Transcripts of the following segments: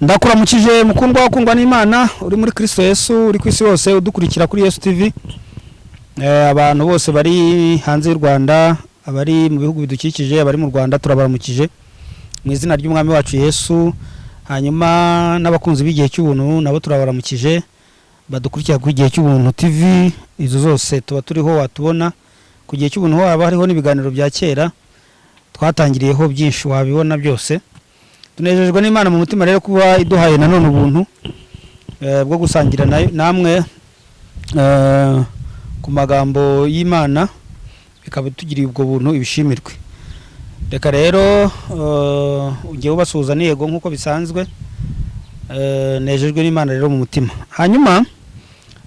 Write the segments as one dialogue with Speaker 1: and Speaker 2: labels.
Speaker 1: Ndakuramukije mukundwa wakundwa n'Imana uri muri Kristo Yesu, uri ku isi hose udukurikira kuri Yesu TV. Abantu bose bari hanze y'u Rwanda, abari mu bihugu bidukikije, abari mu Rwanda, turabaramukije mu izina ry'Umwami wacu Yesu. Hanyuma n'abakunzi b'Igihe cy'Ubuntu nabo turabaramukije, badukurikira ku Gihe cy'Ubuntu TV. Izo zose tuba turiho, watubona ku Gihe cy'Ubuntu, haba hariho n'ibiganiro bya kera twatangiriyeho byinshi, wabibona byose. Tunejejwe n'Imana mu mutima rero kuba iduhaye nanone ubuntu bwo gusangira namwe ku magambo y'Imana, bikaba tugiriye ubwo buntu, ibishimirwe. Reka rero ugiye ubasuhuza n'yego nk'uko bisanzwe. Nejejwe n'Imana rero mu mutima. Hanyuma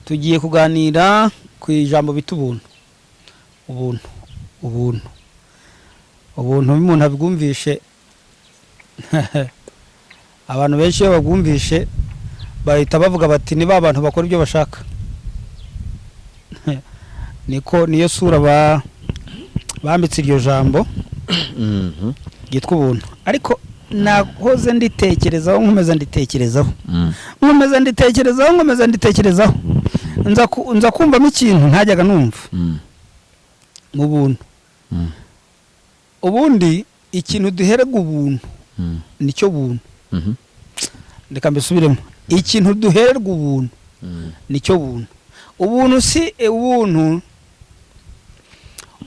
Speaker 1: tugiye kuganira ku ijambo bita ubuntu. Ubuntu, ubuntu, ubuntu, iyo umuntu abwumvishe, abantu benshi iyo babwumvishe bahita bavuga bati: "Ni ba bantu bakora ibyo bashaka." Niko niyo sura bambitse iryo jambo ryitwa ubuntu. Ariko nahoze nditekerezaho, nkomeza nditekerezaho, nkomeza nditekerezaho, nkomeza nditekerezaho, nza kumvamo ikintu ntajyaga numva mu buntu. Ubundi ikintu duherega ubuntu nicyo buntu. Reka mbisubiremo: ikintu duhererwa ubuntu nicyo buntu. Ubuntu si ubuntu.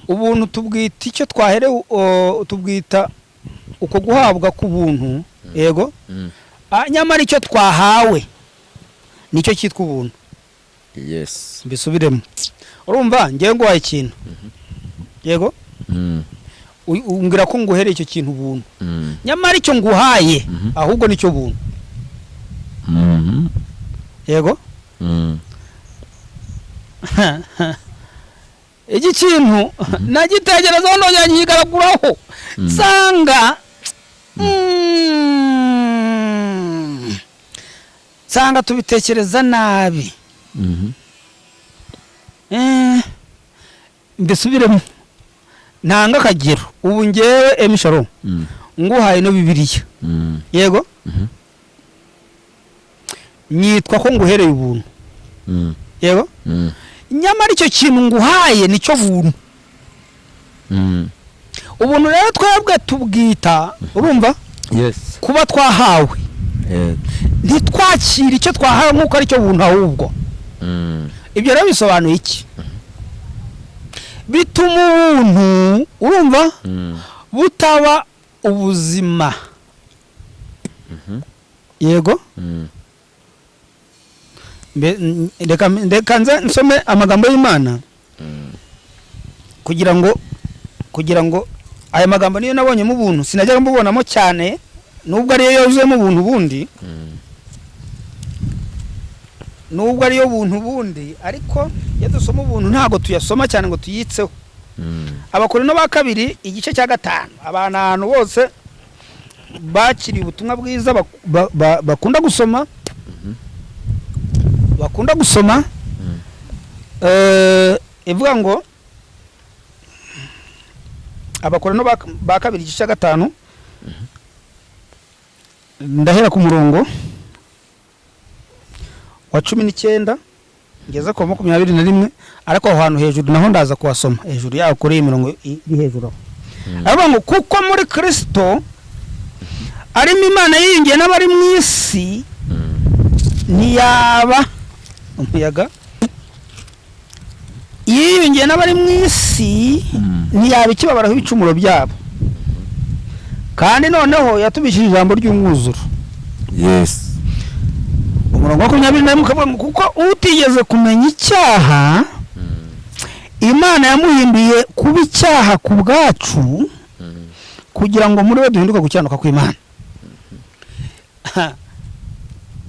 Speaker 1: Ubuntu tubwita icyo twaherewe, tubwita uko guhabwa ku buntu, yego. Nyamara icyo twahawe nicyo cyitwa ubuntu. Mbisubiremo. Urumva, ngewe nguhaye ikintu, yego, umbwira ko nguhereye icyo kintu ubuntu, nyamara icyo nguhaye ahubwo nicyo buntu. Yego. Iki kintu nagitekerezaho, nongera nkigaraguraho, nsanga tubitekereza nabi. Mbisubiremo, ntanga akagero. Ubu ngewe Emisharo nguhaye no Bibiliya, yego, nyitwa ko nguhereye ubuntu, yego. Nyamara icyo kintu nguhaye nicyo buntu. Ubuntu rero twebwe tubwita, urumva, kuba twahawe, ntitwakire icyo twahawe nk'uko ari cyo buntu ahubwo. Ibyo rero bisobanuye iki? Bituma ubuntu, urumva, butaba ubuzima, yego. Reka nze nsome amagambo y'Imana kugira ngo aya magambo niyo nabonyemo ubuntu. Sinajyaga mbubonamo cyane, nubwo ariyo yuzuyemo ubuntu bundi, nubwo ariyo buntu bundi, ariko iyo dusoma ubuntu ntabwo tuyasoma cyane ngo tuyitseho. Abakorinto ba kabiri, igice cya 5. Abantu ahantu bose bakiriye ubutumwa bwiza bakunda gusoma, bakunda gusoma. Ivuga ngo Abakorinto ba kabiri, igice cya 5, ndahera ku murongo wa 19 ngeze ku wa 21, ariko aho hantu hejuru naho ndaza kuhasoma, hejuru yaho kuri iyi mirongo iri hejuru aho. Aravuga ngo: "Kuko muri Kristo arimo Imana yiyungiye n'abari mu isi, ntiyaba umuyaga, yiyungiye n'abari mu isi, ntiyaba ikibabaraho ibicumuro byabo, kandi noneho yatubishije ijambo ry'umwuzuro." Umurongo wa 21 ukavuga ngo: "Kuko utigeze kumenya icyaha, Imana yamuhinduye kuba icyaha ku bwacu, kugira ngo muri we duhinduke gukiranuka kw'Imana."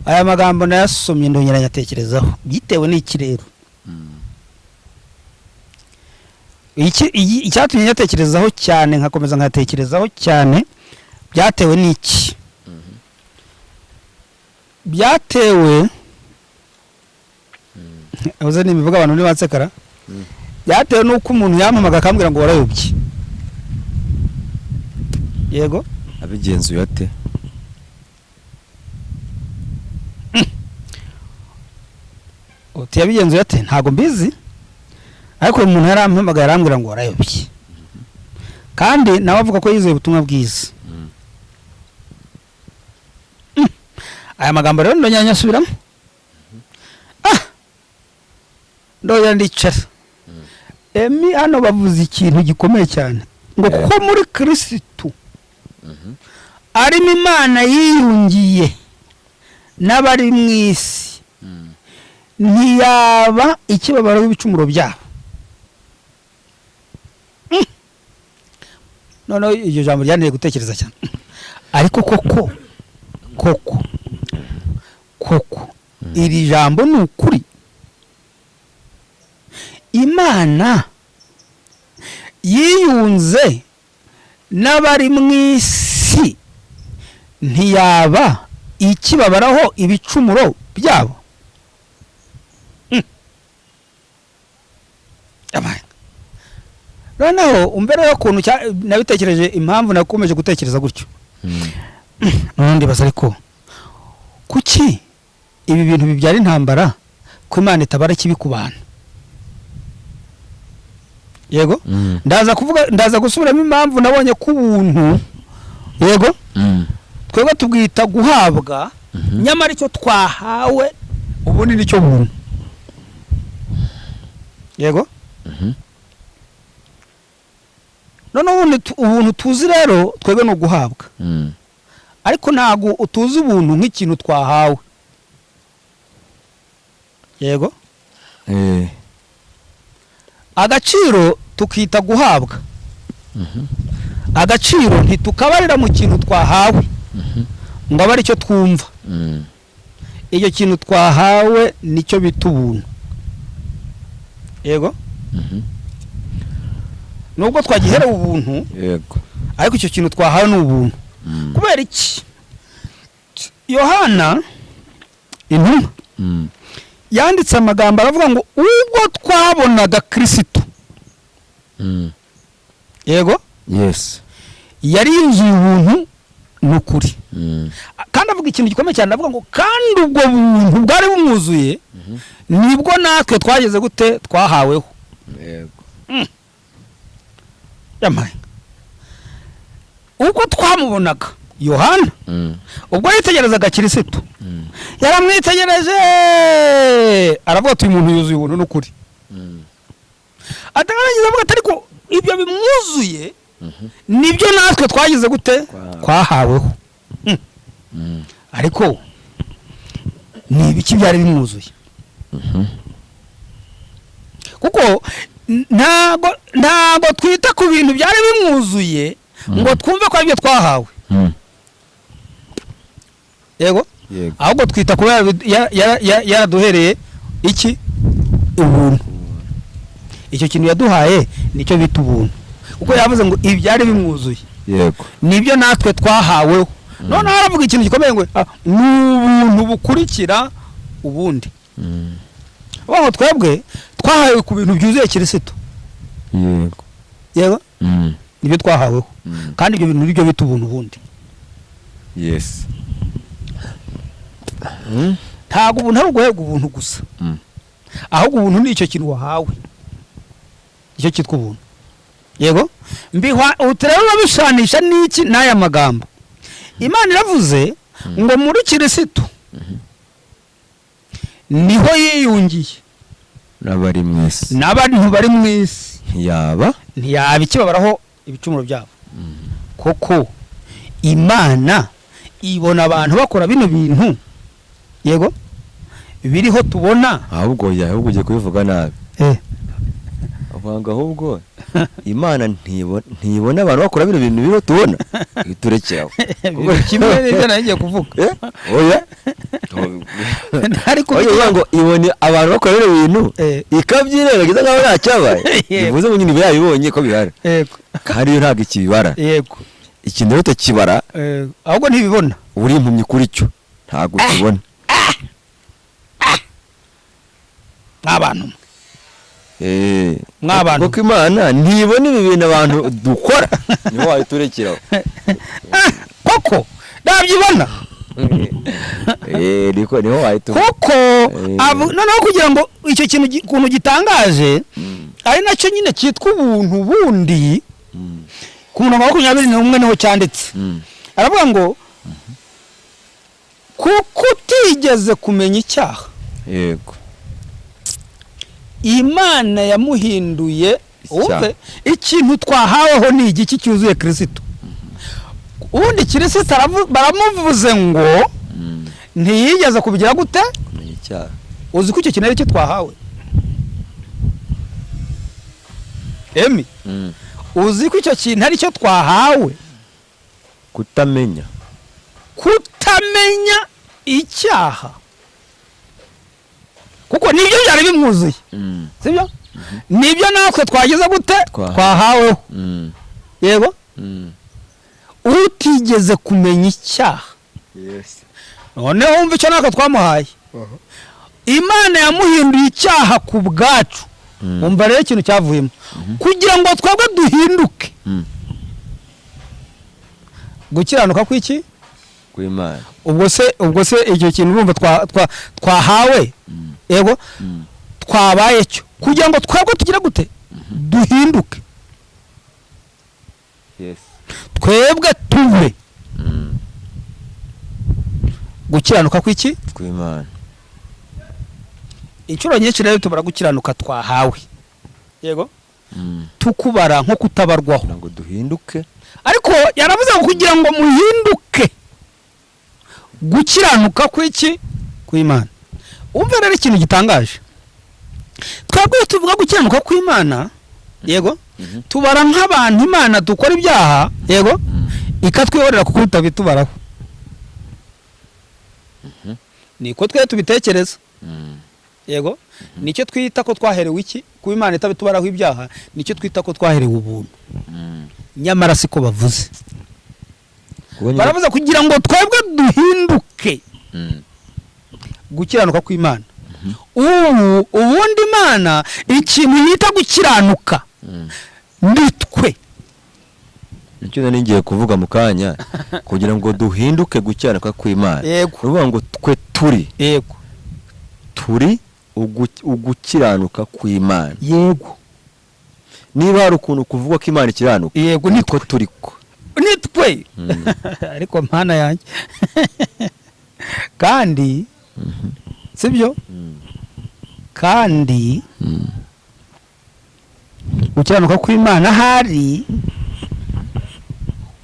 Speaker 1: Aya magambo nayasomye, ndongera nyatekerezaho. Bitewe n'iki rero? Icyatumye nyatekerezaho cyane, nkakomeza nkayatekerezaho cyane, byatewe n'iki? Byatewe, uze nimivuga abantu ntibansekara, byatewe n'uko umuntu yampamaga akambwira ngo: "Warayobye." Yego.
Speaker 2: Abigenzuye ate?
Speaker 1: Uti yabigenzuye ate? Ntabwo mbizi, ariko uyu muntu yarampamagaye arambwira ngo warayobye, kandi nawe avuga ko yizeye ubutumwa bwiza. Aya magambo rero ndongera nyasubiramo, ndongera ndicara. Emi, hano bavuze ikintu gikomeye cyane ngo kuko muri Kirisitu arimo Imana yiyungiye n'abari mu isi, ntiyaba ikibabaro w'ibicumuro byabo. Noneho iryo jambo ryanteye gutekereza cyane, ariko koko koko koko iri jambo ni ukuri. Imana yiyunze n'abari mu isi, ntiyaba ikibabaraho ibicumuro byabo. Abaye. Noneho umve rero ukuntu nabitekereje, impamvu nakomeje gutekereza gutyo. Noneho ndibaza, ariko kuki ibi bintu bibyara intambara, ko Imana itabara ikibi ku bantu? Yego, ndaza kuvuga, ndaza gusubiramo impamvu nabonye ko ubuntu, yego, twebwe tubwita guhabwa, nyamara icyo twahawe ubundi nicyo buntu. Yego. Noneho ubundi ubuntu tuzi rero twebwe ni uguhabwa, ariko ntabwo utuzi ubuntu nk'ikintu twahawe. Yego. Agaciro tukita guhabwa, agaciro ntitukabarira mu kintu twahawe ngo abe aricyo twumva. Icyo kintu twahawe nicyo bita ubuntu. Yego. Nubwo twagiherewe ubuntu, ariko icyo kintu twahawe ni ubuntu. Kubera iki? Yohana intumwa yanditse amagambo aravuga ngo ubwo twabonaga Kirisitu, yego, yari yuzuye ubuntu n'ukuri. Kandi avuga ikintu gikomeye cyane, avuga ngo kandi ubwo buntu bwari bumwuzuye nibwo natwe twageze gute? Twahaweho. Yamaye ubwo twamubonaga, Yohana ubwo yitegerezaga Kirisitu, yaramwitegereje aravuga ati uyu muntu yuzuye ubuntu n'ukuri. Atarangiza avuga ati ariko ibyo bimwuzuye nibyo natwe twagize gute? Twahaweho. Ariko ni ibiki byari bimwuzuye? Kuko ntago twita ku bintu byari bimwuzuye ngo twumve ko aribyo twahawe. Yego. Ahubwo twita kuba yaraduhereye iki? Ubuntu. Icyo kintu yaduhaye nicyo bita ubuntu, kuko yavuze ngo ibyari bimwuzuye nibyo natwe twahaweho. Noneho aravuga ikintu gikomeye ngo ni ubuntu bukurikira ubundi. Aho twebwe twahawe ku bintu byuzuye Kirisitu. Yego, nibyo twahaweho. Kandi ibyo bintu nibyo bita ubuntu bundi. Ntabwo ubuntu ari uguherwa ubuntu gusa, ahubwo ubuntu ni icyo kintu wahawe, icyo cyitwa ubuntu. Yego, mbihwa ubu rero urabishanisha n'iki? N'aya magambo Imana iravuze ngo muri Kirisitu niho yiyungiye
Speaker 2: n'abari mu isi,
Speaker 1: n'abantu bari mu isi,
Speaker 2: ntiyaba
Speaker 1: ntiyaba ikibabaraho ibicumuro byabo. Koko Imana ibona abantu bakora bino bintu, yego, biriho tubona.
Speaker 2: Ahubwo oya, ahubwo ugiye kubivuga nabi. Uvuga ngo ahubwo Imana ntibona abantu bakora bino bintu biriho tubona, turekeraho.
Speaker 1: Kimwe n'ibyo nari ngiye kuvuga.
Speaker 2: Oya.
Speaker 1: Ariko
Speaker 2: Oya, uvuga ngo ibone abantu bakora bino bintu ikabyirengagiza nkaho nta cyabaye, bivuze ngo nyine iba yabibonye ko bihari, kandi yo ntabwo ikibibara. Ikintu rero utakibara,
Speaker 1: Ahubwo ntibibona.
Speaker 2: Uri impumyi kuri cyo, ntabwo ukibona.
Speaker 1: Nk'abantu mwe. Mw'abantu.
Speaker 2: Kuko Imana ntibona ibi bintu abantu dukora, niho wahita urekeraho.
Speaker 1: Koko ntabyibona.
Speaker 2: Niko niho wahita
Speaker 1: Kuko noneho kugira ngo icyo kintu ukuntu gitangaje ari nacyo nyine cyitwa ubuntu bundi, ku murongo wa 21 niho cyanditse. Aravuga ngo kuko utigeze kumenya icyaha,
Speaker 2: yego,
Speaker 1: Imana yamuhinduye. Wumve ikintu twahaweho ni igiki cyuzuye Kirisito. Ubundi Kirisito baramuvuze ngo ntiyigeze kubigira gute?
Speaker 2: Kumenya icyaha.
Speaker 1: Uzi ko icyo kintu ari cyo twahawe? Emi, uzi ko icyo kintu ari cyo twahawe?
Speaker 2: Kutamenya.
Speaker 1: Kutamenya icyaha, kuko nibyo byari bimwuzuye, sibyo? Nibyo natwe twageze gute? Twahaweho. Yego, utigeze kumenya icyaha. Noneho wumva icyo natwe twamuhaye. Imana yamuhinduye icyaha ku bwacu. Wumva rero ikintu cyavuyemo kugira ngo twebwe duhinduke gukiranuka kw'iki?
Speaker 2: Kw'Imana.
Speaker 1: Ubwo se icyo kintu urumva twahawe, yego, twabaye cyo kugira ngo twebwe tugire gute? Duhinduke. Twebwe tube gukiranuka kw'iki?
Speaker 2: Kw'Imana.
Speaker 1: Inshuro nyinshi rero tubara gukiranuka twahawe, yego, tukubara nko kutabarwaho
Speaker 2: ngo duhinduke.
Speaker 1: Ariko yaravuze ngo kugira ngo muhinduke gukiranuka kw'iki? Kw'Imana. Umva rero ikintu gitangaje, twebwe tuvuga gukiranuka kw'Imana, yego, tubara nk'abantu Imana dukora ibyaha, yego, ikatwihorera kuko tutabitubaraho. Niko twe tubitekereza. Yego, nicyo twita ko twaherewe iki? Kuba Imana itabitubaraho ibyaha, nicyo twita ko twaherewe ubuntu. Nyamara siko bavuze. Baravuze kugira ngo twebwe duhinduke gukiranuka kw'Imana. Ubu ubundi Imana ikintu yita gukiranuka nitwe.
Speaker 2: Nicyo nari ngiye kuvuga mu kanya, kugira ngo duhinduke gukiranuka kw'Imana. Uvuga ngo twe turi.
Speaker 1: Yego.
Speaker 2: Turi ugukiranuka kw'Imana.
Speaker 1: Yego.
Speaker 2: Niba hari ukuntu kuvuga ko Imana ikiranuka,
Speaker 1: yego,
Speaker 2: niko turi ko.
Speaker 1: Nitwe. Ariko mpana yanjye. Kandi sibyo? Kandi gukiranuka kw'Imana hari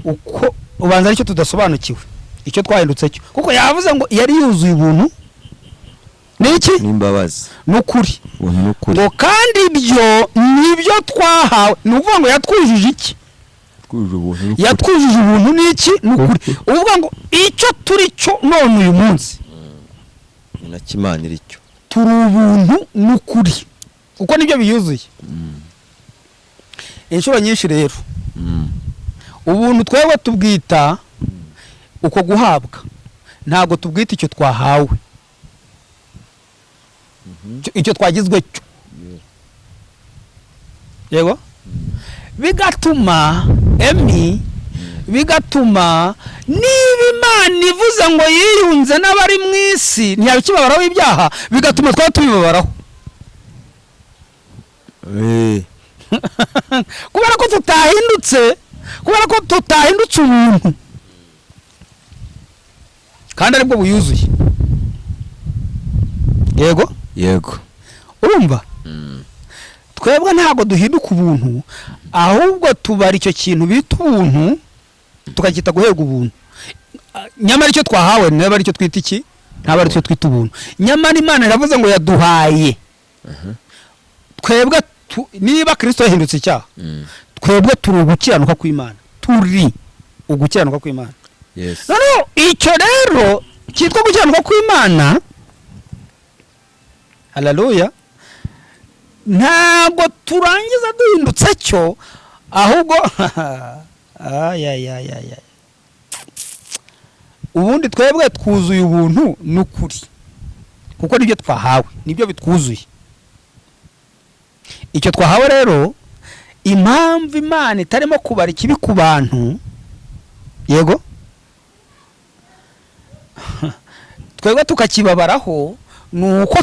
Speaker 1: uko ubanza aricyo tudasobanukiwe, icyo twahindutse cyo, kuko yavuze ngo yari yuzuye ubuntu n'iki?
Speaker 2: N'imbabazi.
Speaker 1: N'ukuri.
Speaker 2: Ngo
Speaker 1: kandi ibyo nibyo twahawe, ni ukuvuga ngo yatwujuje iki? Yatwujuje ubuntu n'iki? N'ukuri. Uvuga ngo icyo turi cyo none uyu munsi
Speaker 2: ni nacyo Imana iri cyo,
Speaker 1: turi ubuntu n'ukuri, kuko nibyo biyuzuye. Inshuro nyinshi rero ubuntu twebwe tubwita uko guhabwa, ntabwo tubwita icyo twahawe, icyo twagizwe cyo. Yego, bigatuma emi, bigatuma niba Imana ivuze ngo yiyunze n'abari mu isi ntiyabikibabaraho ibyaha, bigatuma twaba tubibabaraho. Kubera ko tutahindutse, kubera ko tutahindutse ubuntu kandi aribwo buyuzuye. Yego,
Speaker 2: yego.
Speaker 1: Urumva twebwe ntabwo duhinduka ubuntu, ahubwo tubara icyo kintu bita ubuntu tukacyita guherwa ubuntu. Nyamara icyo twahawe niba ari cyo twita iki? Ntabwo ari cyo twita ubuntu. Nyamara Imana iravuze ngo yaduhaye twebwe, niba Kristo yahindutse icyaha, twebwe turi ugukiranuka kw'Imana, turi ugukiranuka kw'Imana. Noneho icyo rero cyitwa gukiranuka kw'Imana, haleluya, ntabwo turangiza duhindutse cyo, ahubwo ubundi twebwe twuzuye ubuntu n'ukuri, kuko nibyo twahawe, nibyo bitwuzuye. Icyo twahawe rero, impamvu Imana itarimo kubara ikibi ku bantu, yego, Twebwe tukakibabaraho ni uko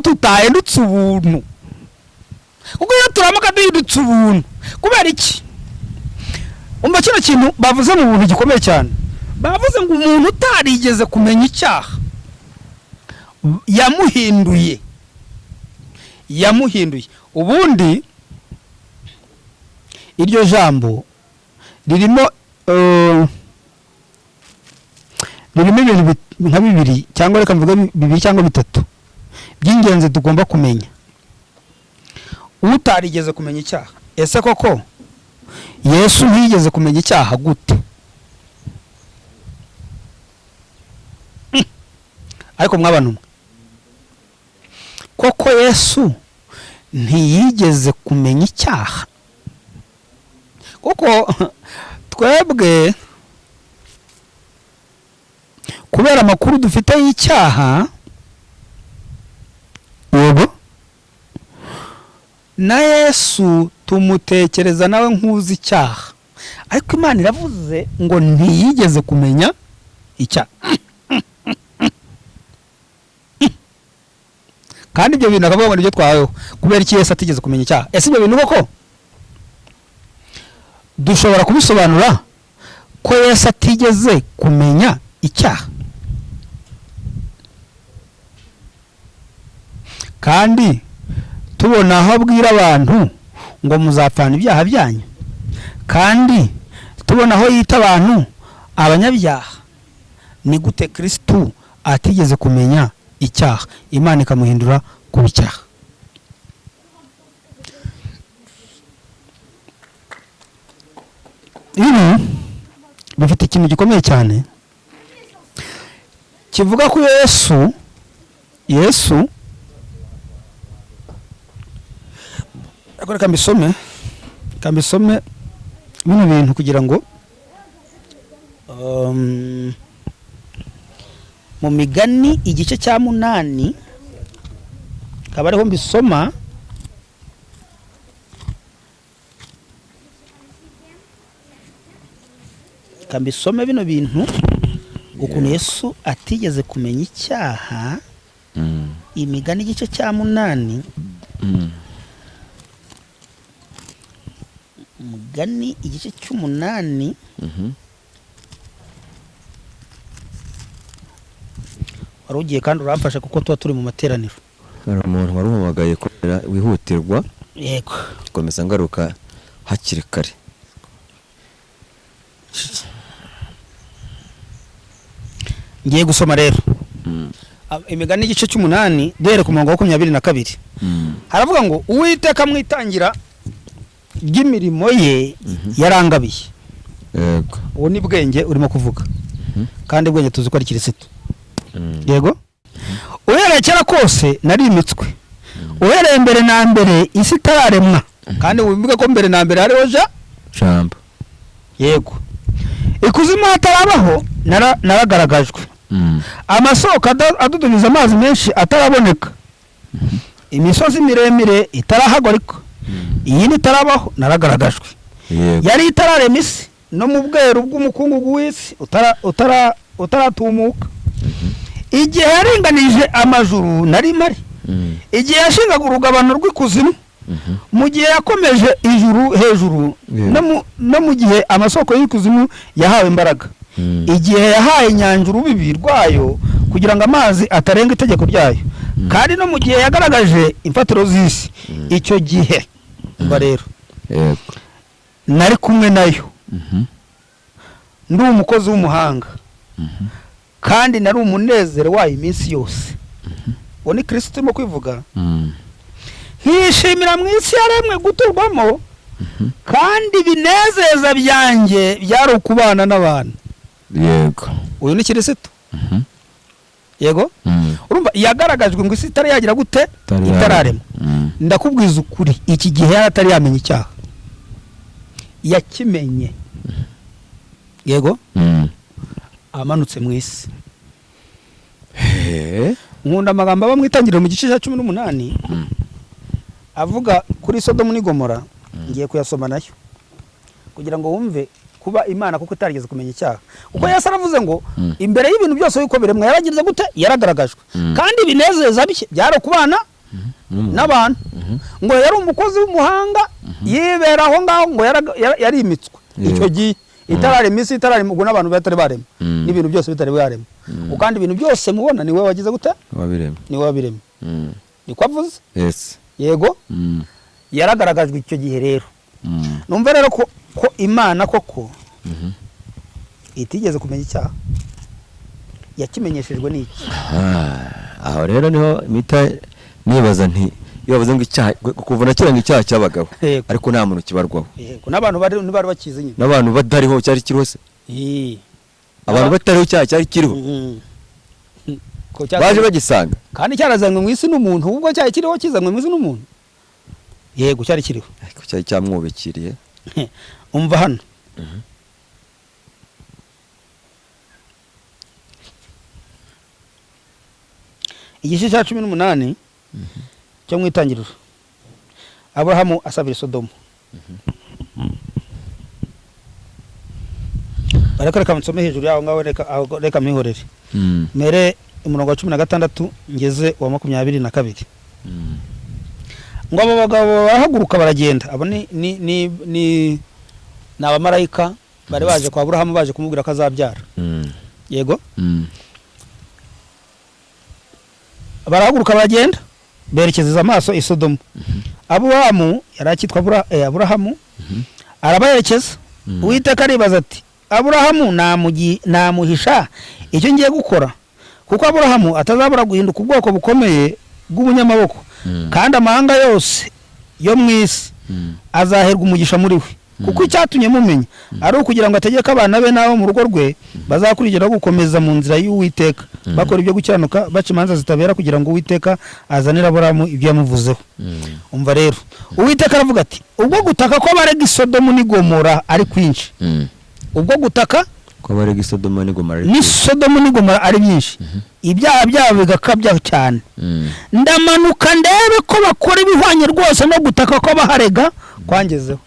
Speaker 1: tutahindutse ubuntu, kuko iyo turamuka duhindutse ubuntu. Kubera iki? Umva kino kintu bavuze mu buntu gikomeye cyane. Bavuze ngo umuntu utarigeze kumenya icyaha yamuhinduye. Ubundi iryo jambo ririmo ibintu nka bibiri, cyangwa reka mvuge bibiri cyangwa bitatu by'ingenzi tugomba kumenya. Utarigeze kumenya icyaha, ese koko Yesu ntiyigeze kumenya icyaha gute? Ariko mwabana umwe, koko Yesu ntiyigeze kumenya icyaha? Kuko twebwe kubera amakuru dufite y'icyaha, yego, na Yesu tumutekereza nawe nk'uzi icyaha, ariko Imana iravuze ngo ntiyigeze kumenya icyaha. Kandi ibyo bintu akavuga ngo nibyo twahaweho. Kubera iki Yesu atigeze kumenya icyaha? Ese ibyo bintu koko dushobora kubisobanura ko Yesu atigeze kumenya icyaha? Kandi tubona aho abwira abantu ngo muzapfana ibyaha byanyu, kandi tubona aho yita abantu abanyabyaha. Ni gute Kristo atigeze kumenya icyaha, Imana ikamuhindura kuba icyaha? Ibi bifite ikintu gikomeye cyane kivuga ko Yesu, ariko reka mbisome bino bintu kugira ngo mu Migani igice cya 8 akaba ariho mbisoma. Reka mbisome bino bintu ukuntu Yesu atigeze kumenya icyaha. Imigani igice cya 8. Umugani igice cy'umunani. Wari ugiye kandi uramfasha kuko tuba turi mu materaniro.
Speaker 2: Hari umuntu wari uhamagaye kubera wihutirwa.
Speaker 1: Yego.
Speaker 2: Komeza ngaruka hakiri kare.
Speaker 1: Ngiye gusoma rero. Imigani igice cy'umunani duhere ku murongo wa 22. Haravuga ngo Uwiteka mwitangira ry'imirimo ye yarangabiye.
Speaker 2: Yego.
Speaker 1: Uwo ni Bwenge urimo kuvuga. Kandi Bwenge tuzi ko ari Kirisitu. Yego. Uhereye kera kose narimitswe. Uhereye mbere na mbere isi itararemwa. Kandi wibuke ko mbere na mbere hariho
Speaker 2: Jambo.
Speaker 1: Yego. Ikuzimu hatarabaho naragaragajwe. Amasoko adudubiza amazi menshi ataraboneka. Imisozi miremire itarahagorika. Iyi itarabaho naragaragajwe. Yari itararema isi no mu bweru bw'umukungugu w'isi utaratumuka. Igihe yaringanije amajuru nari mari. Igihe yashingaga urugabano rw'ikuzimu. Mu gihe yakomeje ijuru hejuru, no mu gihe amasoko y'ikuzimu yahawe imbaraga. Igihe yahaye inyanja urubibi rwayo kugira ngo amazi atarenga itegeko ryayo. Kandi no mu gihe yagaragaje imfatiro z'isi. Icyo gihe mba rero nari kumwe nayo. Ndi umukozi w'umuhanga. Kandi nari umunezero wayo iminsi yose. Uwo ni Kristo urimo kwivuga. Nkishimira mu isi yaremwe guturwamo, kandi binezeza byanjye byari ukubana n'abantu.
Speaker 2: Yego.
Speaker 1: Uyu ni Kirisitu. Yego. Urumva yagaragajwe ngo isi itari yagira gute? Itararemwa. Ndakubwiza ukuri, iki gihe yari atari yamenya icyaha. Yakimenye. Yego. Amanutse mu isi. Nkunda amagambo aba mu Itangiriro mu gice cya 18. Avuga kuri Sodomu n'i Gomora. Ngiye kuyasoma nayo kugira ngo wumve Kuba Imana kuko itarigeze kumenya icyaha, kuko Yesu aravuze ngo imbere y'ibintu byose yuko biremwa yaragiriza gute, yaragaragajwe. Kandi ibinezeza bye byari ukubana n'abantu. Ngo yari umukozi w'umuhanga, yibera aho ngaho, ngo yarimitswe icyo gihe itararema isi, itararema ubwo n'abantu batari barema, n'ibintu byose bitari barema. Kandi ibintu byose mubona ni we wagize gute, ni we wabiremye. Niko avuze. Yego, yaragaragajwe icyo gihe rero. Numva rero ko Imana koko itigeze kumenya icyaha, yakimenyeshejwe n'iki?
Speaker 2: Aho rero niho mpita nibaza nti iyo bavuze ngo icyaha, kuva na kera ngo icyaha cyabagaho, ariko nta muntu kibarwaho.
Speaker 1: Yego, n'abantu bari bakizi nyine,
Speaker 2: n'abantu batariho cyari kiriho se, abantu batariho icyaha cyari kiriho, baje bagisanga
Speaker 1: kandi cyarazanywe mu isi n'umuntu. Ubwo cyari kiriho kizanywe mu isi n'umuntu, yego cyari kiriho,
Speaker 2: ariko cyari cyamwubikiriye.
Speaker 1: Umva hano, igice cya 18 cyo mu Itangiriro, Aburahamu asabira Sodomu. Bareka reka nsome hejuru yaho ngaho, reka mpihorere. Mere umurongo wa 16 ngeze wa 22. Ngo abo bagabo barahaguruka baragenda. Abo ni abamarayika bari baje kwa Aburahamu, baje kumubwira ko azabyara. Yego, barahaguruka baragenda berekeza amaso i Sodomu. Aburahamu yari akitwa Aburahamu, arabayerekeza. Uwiteka aribaza ati Aburahamu namuhisha icyo ngiye gukora, kuko Aburahamu atazabura guhinduka ubwoko bukomeye bw'umunyamaboko, kandi amahanga yose yo mu isi azaherwa umugisha muri we, kuko icyatumye mumenya ari ukugira ngo ategeke abana be n'abo mu rugo rwe bazakurikira gukomeza mu nzira y'Uwiteka, bakora ibyo gukiranuka, baca imanza zitabera, kugira ngo Uwiteka azanire Aburahamu ibyo yamuvuzeho. Umva rero, Uwiteka aravuga ati ubwo gutaka ko barega Sodomu n'i Gomora ari kwinshi, ubwo gutaka
Speaker 2: ko barega Sodomu n'i Gomora
Speaker 1: ni Sodomu n'i Gomora ari byinshi, ibyaha byabo bigakabya cyane. Ndamanuka ndebe ko bakora ibihwanye rwose no gutaka ko baharega kwangezeho.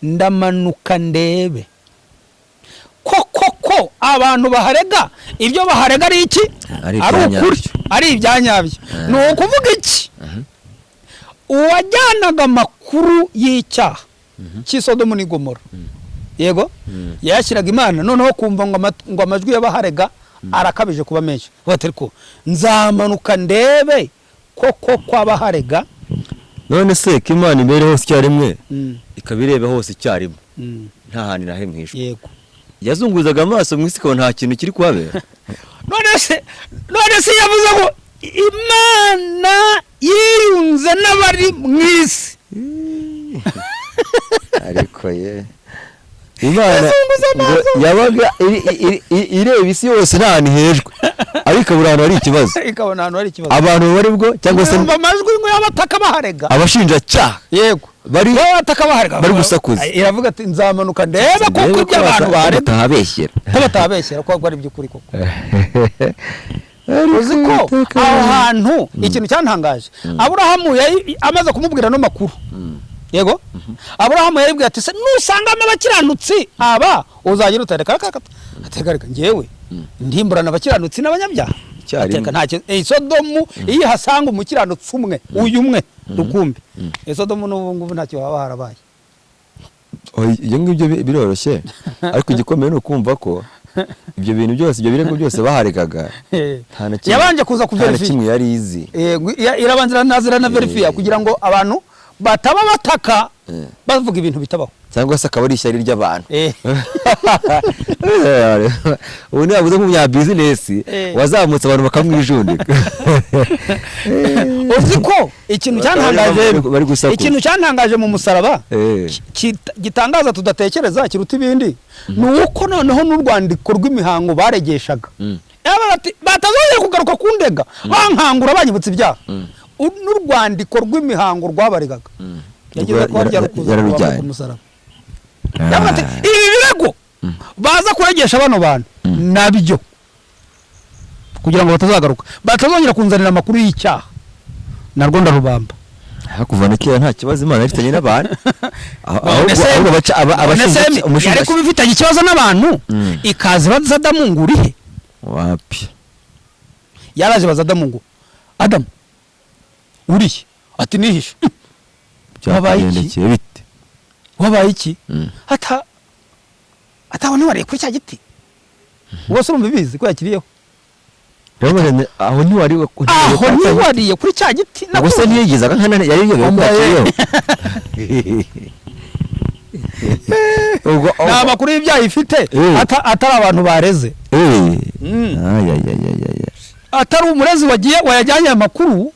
Speaker 1: Ndamanuka ndebe ko abantu baharega ibyo baharega ari iki, ari ukuri, ari ibyanyabyo. Ni ukuvuga iki? Uwajyanaga amakuru y'icyaha cy'i Sodomu n'i Gomora, yego, yashyiraga Imana, noneho kumva ngo amajwi y'abaharega arakabije kuba menshi, bati ko nzamanuka ndebe koko kwabaharega.
Speaker 2: None se ko Imana imbere hose icyarimwe, ikabireba hose icyarimwe, nta hantu na hamwe hishwe.
Speaker 1: Yego,
Speaker 2: yazunguzaga amaso mu isi nta kintu kiri kuhabera.
Speaker 1: None se yavuze ngo Imana yiyunze n'abari mu isi.
Speaker 2: Ariko ye Imana yabaga ireba isi yose nta hantu hejwe, ariko buri hantu hari ikibazo,
Speaker 1: ikabona ahantu hari ikibazo,
Speaker 2: abantu bari bwo cyangwa se
Speaker 1: amajwi ngo y'abataka baharega,
Speaker 2: abashinjacyaha,
Speaker 1: yego,
Speaker 2: bari
Speaker 1: bataka baharega,
Speaker 2: bari gusakuza.
Speaker 1: Iravuga ati nzamanuka ndebe koko ibyo abantu barega
Speaker 2: batabeshyera,
Speaker 1: ko batabeshyera, ko ari by'ukuri koko. Uzi ko aho hantu ikintu cyantangaje, Aburahamu amaze kumubwira no makuru, yego, Aburahamu yaribwiye ati se nusangamo abakiranutsi aba uzagira utareka ategarika ngewe ndimburana abakiranutsi n'abanyabyaha. Ateka nta Sodomu iyo hasanga umukiranutsi umwe uyu umwe rukumbi, Sodomu n'ubu ngubu ntacyo haba harabaye.
Speaker 2: Ibyo ngibyo biroroshye, ariko igikomeye ni ukumva ko ibyo bintu byose, ibyo birego byose baharegaga
Speaker 1: yabanje kuza kuverifiya,
Speaker 2: kimwe yari izi,
Speaker 1: irabanza nazira na verifiya kugira ngo abantu bataba bataka bavuga ibintu bitabaho,
Speaker 2: cyangwa se akaba ari ishyari ry'abantu. Ubu niba nk'umunya business wazamutse abantu bakamwijundika.
Speaker 1: Uzi ko ikintu cyantangaje, ikintu cyantangaje mu musaraba gitangaza tudatekereza kiruta ibindi, ni uko noneho n'urwandiko rw'imihango baregeshaga batazongera kugaruka kundega bankangura banyibutsa ibyaha, n'urwandiko rw'imihango rwabaregaga yagize ko yarujyanye ku musaraba. Ibi birego baza kuregesha bano bantu nabyo kugira ngo batazagaruka, batazongera kunzanira amakuru y'icyaha, narwo ndarubamba.
Speaker 2: Kuva na kera nta kibazo Imana ifitanye n'abantu.
Speaker 1: None se-
Speaker 2: Ahubwo baca
Speaker 1: None se
Speaker 2: abashinja
Speaker 1: yari kuba ifitanye ikibazo n'abantu, ikaza ibaza Adamu ngo urihe?
Speaker 2: Wapi.
Speaker 1: Yaraje baza Adamu ngo: "Adamu, urihe?" Ati: "Nihishe." Wabaye iki?
Speaker 2: Byakugendekeye bite?
Speaker 1: "Wabaye iki?" Ata ataho ntiwariye kuri cya giti? Ubwo urumva ibizi ko yakiriyeho.
Speaker 2: Rero aho ntiwari
Speaker 1: Aho ntiwariye kuri cya giti?
Speaker 2: Ubwo se ntiyigizaga nkana, yari yiyobewe ko
Speaker 1: Wambaye-
Speaker 2: yakiriyeho ubwo?
Speaker 1: Nta makuru y'ibyaha ifite, atari abantu bareze.
Speaker 2: Ay, ay, ay, ay, ay, ay.
Speaker 1: Atari umurezi wagiye wayajyanye amakuru,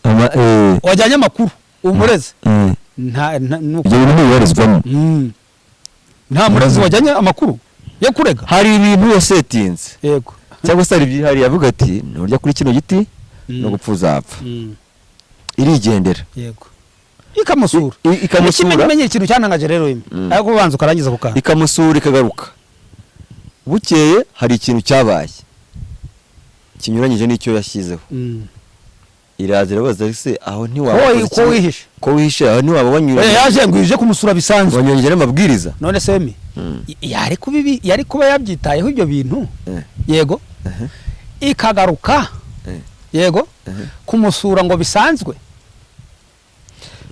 Speaker 1: wajyanye amakuru umurezi. Nta
Speaker 2: Ibyo bintu ntibibarizwamo.
Speaker 1: Nta murezi wajyanye amakuru yo kurega.
Speaker 2: Hari ibintu yasetinze, cyangwa se hari ibyihariye avuga ati: "Nurya kuri kino giti no gupfa uzapfa." Irigendera.
Speaker 1: Yego, ikamusura.
Speaker 2: Ikamusura.
Speaker 1: Ikimenyimenyi, ikintu cyantangaje rero imwe, ariko ubanza ukarangiza ku kantu.
Speaker 2: Ikamusura, ikagaruka. Bukeye hari ikintu cyabaye kinyuranyije n'icyo yashyizeho. Iraza irabaza: "Ese aho ntiwaba
Speaker 1: Ko
Speaker 2: wakoze
Speaker 1: ko
Speaker 2: kimwe-
Speaker 1: wihishe?
Speaker 2: Ko wihishe, aho ntiwaba wanyuranye
Speaker 1: Yaje ngo ije kumusura bisanzwe.
Speaker 2: Wanyuranyije n'amabwiriza?"
Speaker 1: None se mi yari kuba ibi, yari kuba yabyitayeho ibyo bintu? Yego, ikagaruka, yego, kumusura ngo bisanzwe.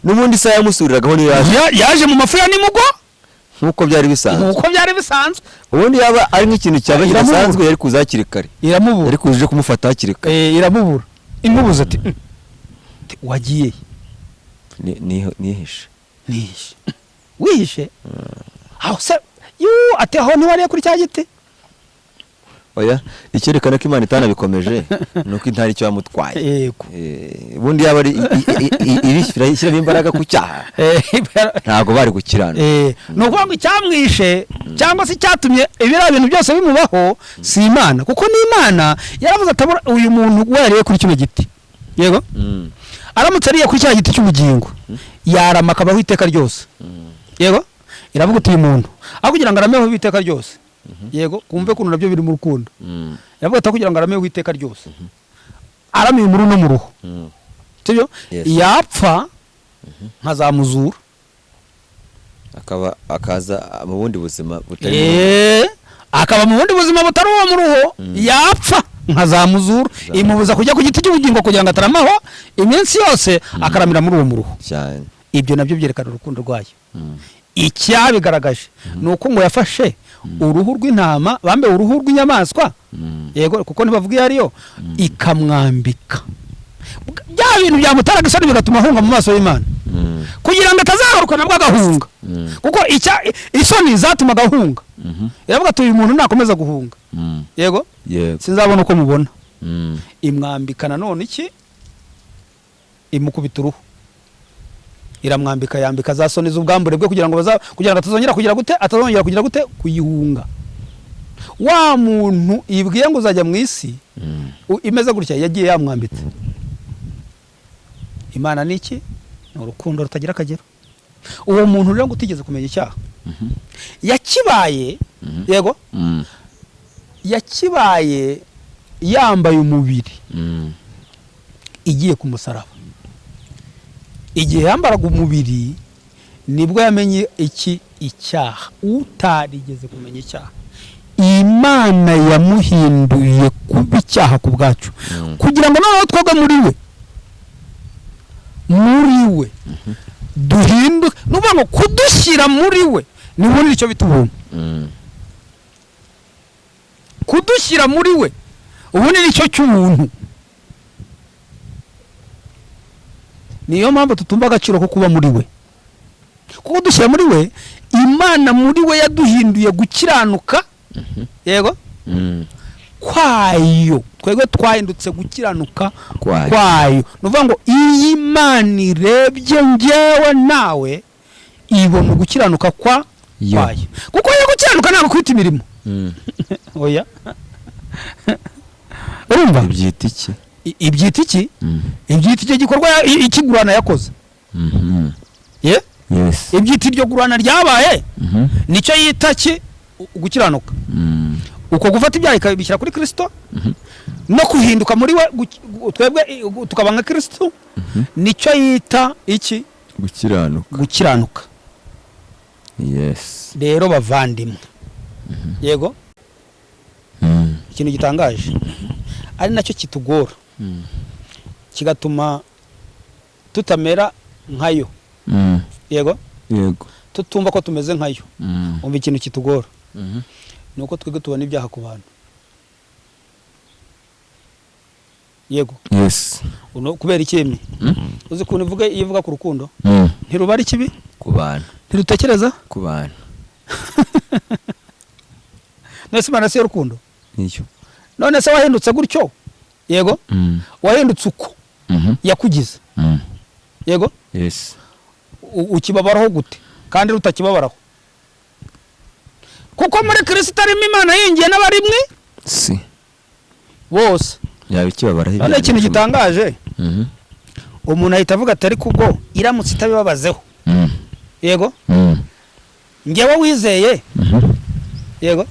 Speaker 2: N'ubundi isaha yamusuriragaho niyo yaje.
Speaker 1: Yaje mu mafu ya nimugwa.
Speaker 2: Nk'uko byari bisanzwe.
Speaker 1: Nk'uko byari bisanzwe.
Speaker 2: Ubundi yaba ari nk'ikintu cyaba
Speaker 1: Iramubura.
Speaker 2: kidasanzwe, yari kuza hakiri kare.
Speaker 1: Iramubura.
Speaker 2: Yari kuza uje kumufata hakiri kare.
Speaker 1: Iramubura, imubuze ati: Ati, wagiye he?"
Speaker 2: Nihishe.
Speaker 1: "Nihishe." "Wihishe aho se?" Yu, ati: "Aho ntiwariye kuri cya giti?"
Speaker 2: Oya, icyerekana ko Imana itanabikomeje ni uko intari icyo yamutwaye. Ubundi yaba ari ishyiramo imbaraga ku cyaha, ntabwo bari gukirana.
Speaker 1: Ni ukuvuga ngo icyamwishe cyangwa se icyatumye ibiriya bintu byose bimubaho si Imana, kuko n'Imana yaravuze atabura uyu muntu we yariye kuri kino giti, yego, aramutse ariye kuri cya giti cy'ubugingo yarama akabaho iteka ryose. Yego, iravuga uti: "Uyu muntu aho kugira ngo arameho iteka ryose," yego, kumve kuntu nabyo biri mu rukundo, iravuga ati: "Aho kugira ngo arameho iteka ryose aramiye muri uno muruho, sibyo,
Speaker 2: Yes.
Speaker 1: yapfa nkazamuzura."
Speaker 2: Akaba akaza mu bundi buzima butari
Speaker 1: Akaba mu bundi buzima butari uwo muruho, yapfa nkazamuzura. Imubuza kujya ku giti cy'ubugingo kugira ngo ataramaho iminsi yose, akaramira muri uwo muruho.
Speaker 2: Cyane.
Speaker 1: Ibyo nabyo byerekana urukundo rwayo. Icyabigaragaje ni uko ngo yafashe uruhu rw'intama, bambaye uruhu rw'inyamaswa, yego, kuko ntibavuga iyo ariyo, ikamwambika bya bintu byamuteraga isoni bigatuma ahunga mu maso y'Imana, kugira ngo atazagaruka nabwo agahunga, kuko isoni zatumaga ahunga. Iravuga ati: "Uyu muntu nakomeza guhunga, yego, sinzabona uko mubona." Imwambika nanone iki? Imukubita uruhu, iramwambika, yambika za soni z'ubwambure bwe, kugira ngo atazongera kugira gute, atazongera kugira gute kuyihunga. Wa muntu ibwiye ngo uzajya mu isi imeze gutya, yagiye yamwambitse. Imana ni iki? Ni urukundo rutagira akagero. Uwo muntu rero ngo utigeze kumenya icyaha yakibaye, yego, yakibaye yambaye umubiri, igiye ku musaraba. Igihe yambaraga umubiri nibwo yamenye iki? Icyaha. Utarigeze kumenya icyaha, Imana yamuhinduye kuba icyaha ku bwacu, kugira ngo noneho twebwe muri we duhinduke. Ni ukuvuga ngo kudushyira muri we ni ubundi icyo bita ubuntu. Kudushyira muri we ubundi nicyo cy'ubuntu. Niyo mpamvu tutumva agaciro ko kuba muri we, kuko dushyira muri we, Imana muri we yaduhinduye gukiranuka, yego, kwayo. Twebwe twahindutse gukiranuka
Speaker 2: Kwayo.
Speaker 1: kwayo. Ni ukuvuga ngo iyo Imana irebye njyewe nawe, ibona ugukiranuka kwa
Speaker 2: Yo.
Speaker 1: kwayo, kuko iyo gukiranuka ntabwo kwita imirimo. Oya, urumva?
Speaker 2: Ibyita iki?
Speaker 1: Ibyita iki? Ibyita icyo gikorwa ikigurana yakoze. Ye.
Speaker 2: Yes.
Speaker 1: Ibyita iryo gurana ryabaye, nicyo yita ki? Gukiranuka. Uko gufata ibyaha ikabishyira kuri Kirisito no kuhinduka muri we, twebwe tukaba nka Kirisito, nicyo yita iki?
Speaker 2: Gukiranuka.
Speaker 1: Gukiranuka.
Speaker 2: Yes.
Speaker 1: Rero bavandimwe, yego, ikintu gitangaje ari nacyo kitugora, kigatuma tutamera nkayo, yego,
Speaker 2: Yego.
Speaker 1: tutumva ko tumeze nkayo. Umva, ikintu kitugora ni uko twebwe tubona ibyaha ku bantu, yego.
Speaker 2: Yes.
Speaker 1: Kubera ikemi uzi ukuntu ivuga, iyo ivuga ku rukundo, ntiruba ari kibi
Speaker 2: Ku bantu.
Speaker 1: Ntirutekereza
Speaker 2: Ku bantu.
Speaker 1: None se Imana si yo rukundo?
Speaker 2: Niyo.
Speaker 1: None se wahindutse gutyo, yego, wahindutse uko yakugize, yego,
Speaker 2: Yes.
Speaker 1: ukibabaraho gute kandi rutakibabaraho? Kuko muri Kirisito arimo Imana yingiye n'abarimwe
Speaker 2: Si
Speaker 1: bose.
Speaker 2: Yaba ikibabaraho.
Speaker 1: None ikintu gitangaje, umuntu ahita avuga ati: "Ariko ubwo iramutse itabibabazeho, yego, njyewe wizeye, yego,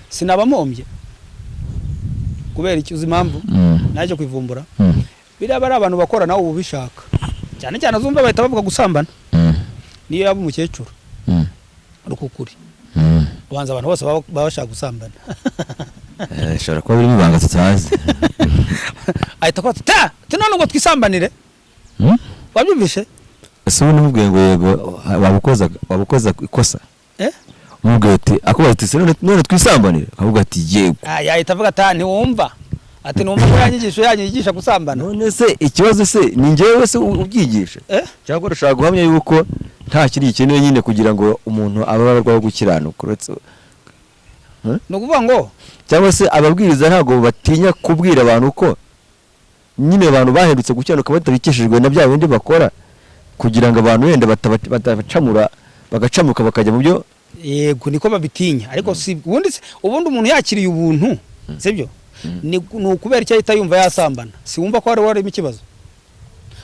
Speaker 1: sinaba mpombye." Kubera iki? Uzi impamvu naje kwivumbura? Biriya bari abantu bakora, nawe uba ubishaka cyane cyane. Uzumva bahita bavuga gusambana, niyo yaba umukecuru rukukuri, ubanza abantu bose baba bashaka gusambana.
Speaker 2: Ishobora kuba birimo ibanga tutazi.
Speaker 1: Ahita avuga ati: "Ta ati none ubwo twisambanire." Wabyumvishe?
Speaker 2: Ese ubundi umubwiye ngo yego, waba ukoza ikosa?
Speaker 1: Eh?
Speaker 2: Umubwiye ati, akubaza ati: "Se none twisambanire?" Akavuga ati: "Yego."
Speaker 1: Ah, yahita avuga ati: "Ah, ntiwumva," ati: "Ntiwumva ko yanyigisho yanyu yigisha gusambana?"
Speaker 2: None se ikibazo se ni njyewe se ubyigisha,
Speaker 1: Eh?
Speaker 2: cyangwa urashaka guhamya yuko nta kindi gikenewe nyine kugira ngo umuntu abe abarwaho gukiranuka uretse
Speaker 1: Ni ukuvuga ngo
Speaker 2: cyangwa se ababwiriza ntabwo batinya kubwira abantu ko nyine abantu bahindutse gukiranuka batabikeshejwe na bya bindi bakora, kugira ngo abantu wenda batabacamura bagacamuka bakajya mu byo?
Speaker 1: Yego, niko babitinya, ariko si ubundi se, ubundi umuntu yakiriye ubuntu, sibyo, ni ukubera icyo ahita yumva yasambana? Si wumva ko hari warimo ikibazo?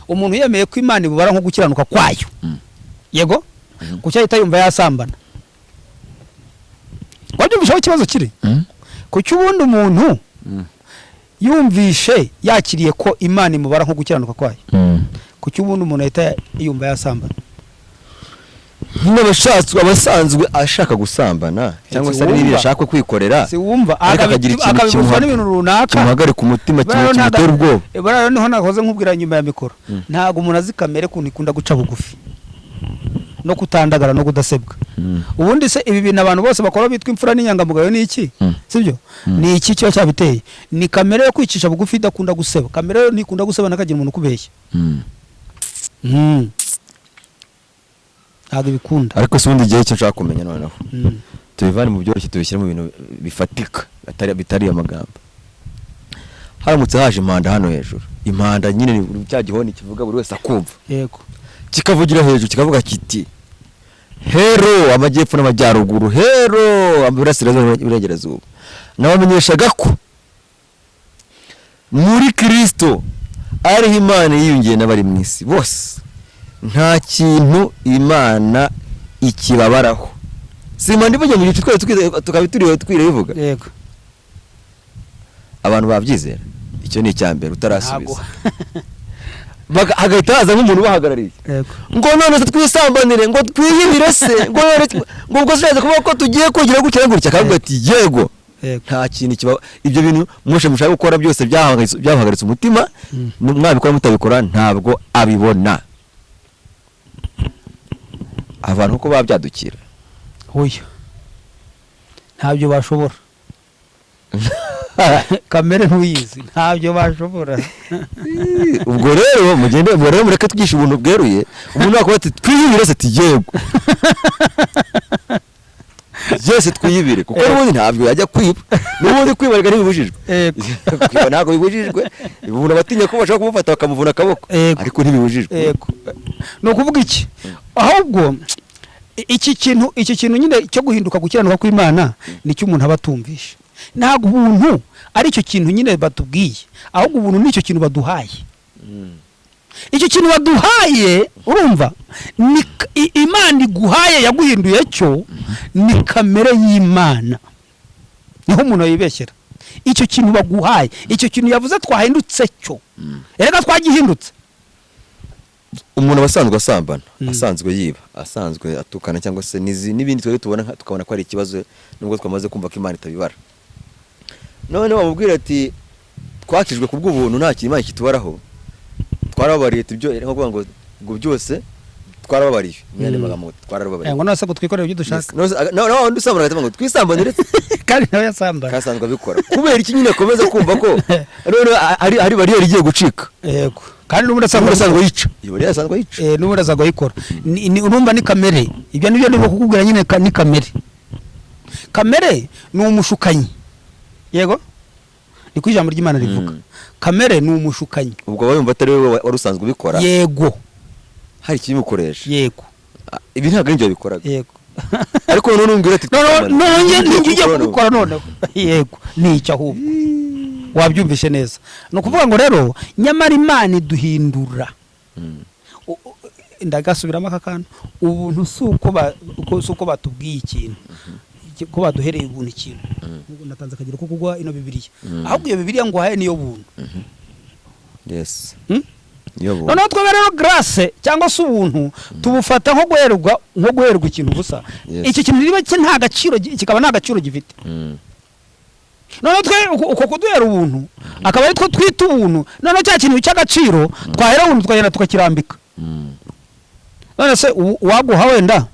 Speaker 1: Umuntu yemeye ko Imana ibubara nko gukiranuka kwayo, yego, kuki ahita yumva yasambana? Wabyumvishe aho ikibazo kiri? Kuki ubundi umuntu yumvishe yakiriye ko Imana imubara nko gukiranuka kwayo, kuki ubundi umuntu ahita yumva yasambana?
Speaker 2: Nyine abasanzwe ashaka gusambana cyangwa se ari n'ibindi ashaka kwikorera,
Speaker 1: Si wumva?
Speaker 2: ariko akagira ikintu
Speaker 1: Akabibuzwa n'ibintu runaka
Speaker 2: kimuhagarika umutima,
Speaker 1: Buriya
Speaker 2: kimutera ubwoba.
Speaker 1: Buriya niho nahoze nkubwira nyuma ya mikoro. Ntabwo umuntu azi kamere ukuntu ikunda guca bugufi no kutandagara no kudasebwa. Ubundi se ibi bintu abantu bose bakora bitwa imfura n'inyangamugayo ni iki? Sibyo? Ni iki kiba cyabiteye? Ni kamere yo kwicisha bugufi idakunda guseba. Kamere yo ntikunda guseba, nakagira umuntu ukubeshya. Ntabwo ibikunda.
Speaker 2: Ariko se ubundi igihe cyo nshaka kumenya noneho, tubivane mu byoroshye tubishyire mu bintu bifatika, bitari amagambo. Haramutse haje impanda hano hejuru, impanda nyine ni cya gihoni kivuga buri wese akumva, kikavugira hejuru kikavuga kiti: "Hero amajyepfo n'amajyaruguru, hero iburasirazuba n'iburengerazuba, nabamenyeshaga ko muri Kirisito ariho Imana yiyungiye n'abari mu isi bose, nta kintu Imana ikibabaraho." Si impanda ivugiye mu gicu twese tukaba turiho twiriwe ivuga?
Speaker 1: Yego.
Speaker 2: Abantu babyizera? Icyo ni icya mbere utarasubiza.
Speaker 1: Ntabwo.
Speaker 2: Hagahita haza nk'umuntu ubahagarariye, ngo: "None se twisambanire, ngo twiyibire se, ngo none ngo ubwo sinzi kuvuga ko tugiye kugira gutya na gutya?" Akavuga ati: "Yego." Nta kintu kiba ibyo bintu mwese mushaka gukora byose byahagaritse umutima. Mwabikora mutabikora, ntabwo abibona. Abantu uko babyadukira?
Speaker 1: Oya, ntabyo bashobora. Kamere ntuyizi, ntabyo bashobora.
Speaker 2: Ubwo rero mugende, ubwo rero mureke twigishe ubuntu bweruye. Umuntu wakuba ati: "Twiyibire se?" Ati: "Yego, byose twiyibire," kuko n'ubundi ntabwo yajya kwiba. N'ubundi kwibarwa ntibibujijwe. Kwiba ntabwo bibujijwe. Umuntu aba atinya ko bashobora kumufata bakamuvuna akaboko, ariko ntibibujijwe.
Speaker 1: Yego. Ni ukuvuga iki? Ahubwo iki kintu nyine cyo guhinduka gukiranuka kw'Imana nicyo umuntu aba atumvisha. Ntabwo ubuntu ari icyo kintu nyine batubwiye, ahubwo ubuntu ni icyo kintu baduhaye. Icyo kintu baduhaye, urumva, ni Imana iguhaye yaguhinduye cyo ni kamere y'Imana. Niho umuntu yibeshyera. Icyo kintu baguhaye, icyo kintu yavuze twahindutse cyo, erega twagihindutse.
Speaker 2: Umuntu aba asanzwe asambana, asanzwe yiba, asanzwe atukana, cyangwa se n'ibindi twari tubona tukabona ko ari ikibazo, nubwo twamaze kumva ko Imana itabibara. None wamubwira ati twakijwe ku bw'ubuntu, nta kintu Imana kitubaraho, twarababariye, ibyo nko kuvuga ngo byose twarababariye, mu yandi magambo twarababariye.
Speaker 1: Ngo none se ngo twikorere ibyo dushaka?
Speaker 2: No, no, undi usambana agahita avuga ngo twisambanire.
Speaker 1: Kandi nawe yasambana.
Speaker 2: Kasanzwe abikora. Kubera iki nyine akomeza kumva ko none ari bariyeri igiye gucika?
Speaker 1: Yego, kandi n'ubundi asanzwe
Speaker 2: asanzwe yica, iyo bariyeri asanzwe yica.
Speaker 1: N'ubundi asanzwe ayikora. Urumva ni kamere. Ibyo nibyo ndimo kukubwira nyine, ni kamere. Kamere ni umushukanyi, yego, niko ijambo ry'Imana rivuga. Kamere ni umushukanyi.
Speaker 2: Ubwo aba yumva atari wowe wari usanzwe ubikora, hari ikibimukoresha. Ibi ntabwo ari ibyo wabikoraga. Ariko noneho umbwira ati
Speaker 1: Noneho njye ugiye kubikora noneho, yego, ni icyo ahubwo wabyumvishe neza. Ni ukuvuga ngo rero nyamara Imana iduhindura. Ndagasubiramo aka kantu: ubuntu si uko batubwiye ikintu, ko baduhereye ubuntu ikintu. Nk'ubu natanze akagero ko kuguha ino Bibiliya, ahubwo iyo Bibiliya nguhaye niyo buntu.
Speaker 2: Niyo buntu.
Speaker 1: Noneho twebwe rero grâce cyangwa se ubuntu tubufata nko guherwa ikintu ubusa. Icyo kintu niba nta gaciro kikaba nta gaciro gifite. Noneho twe uko kuduhera ubuntu akaba ari two twita ubuntu. Noneho cya kintu cy'agaciro twahera ubuntu tukagenda tukakirambika. None se uwaguha wenda,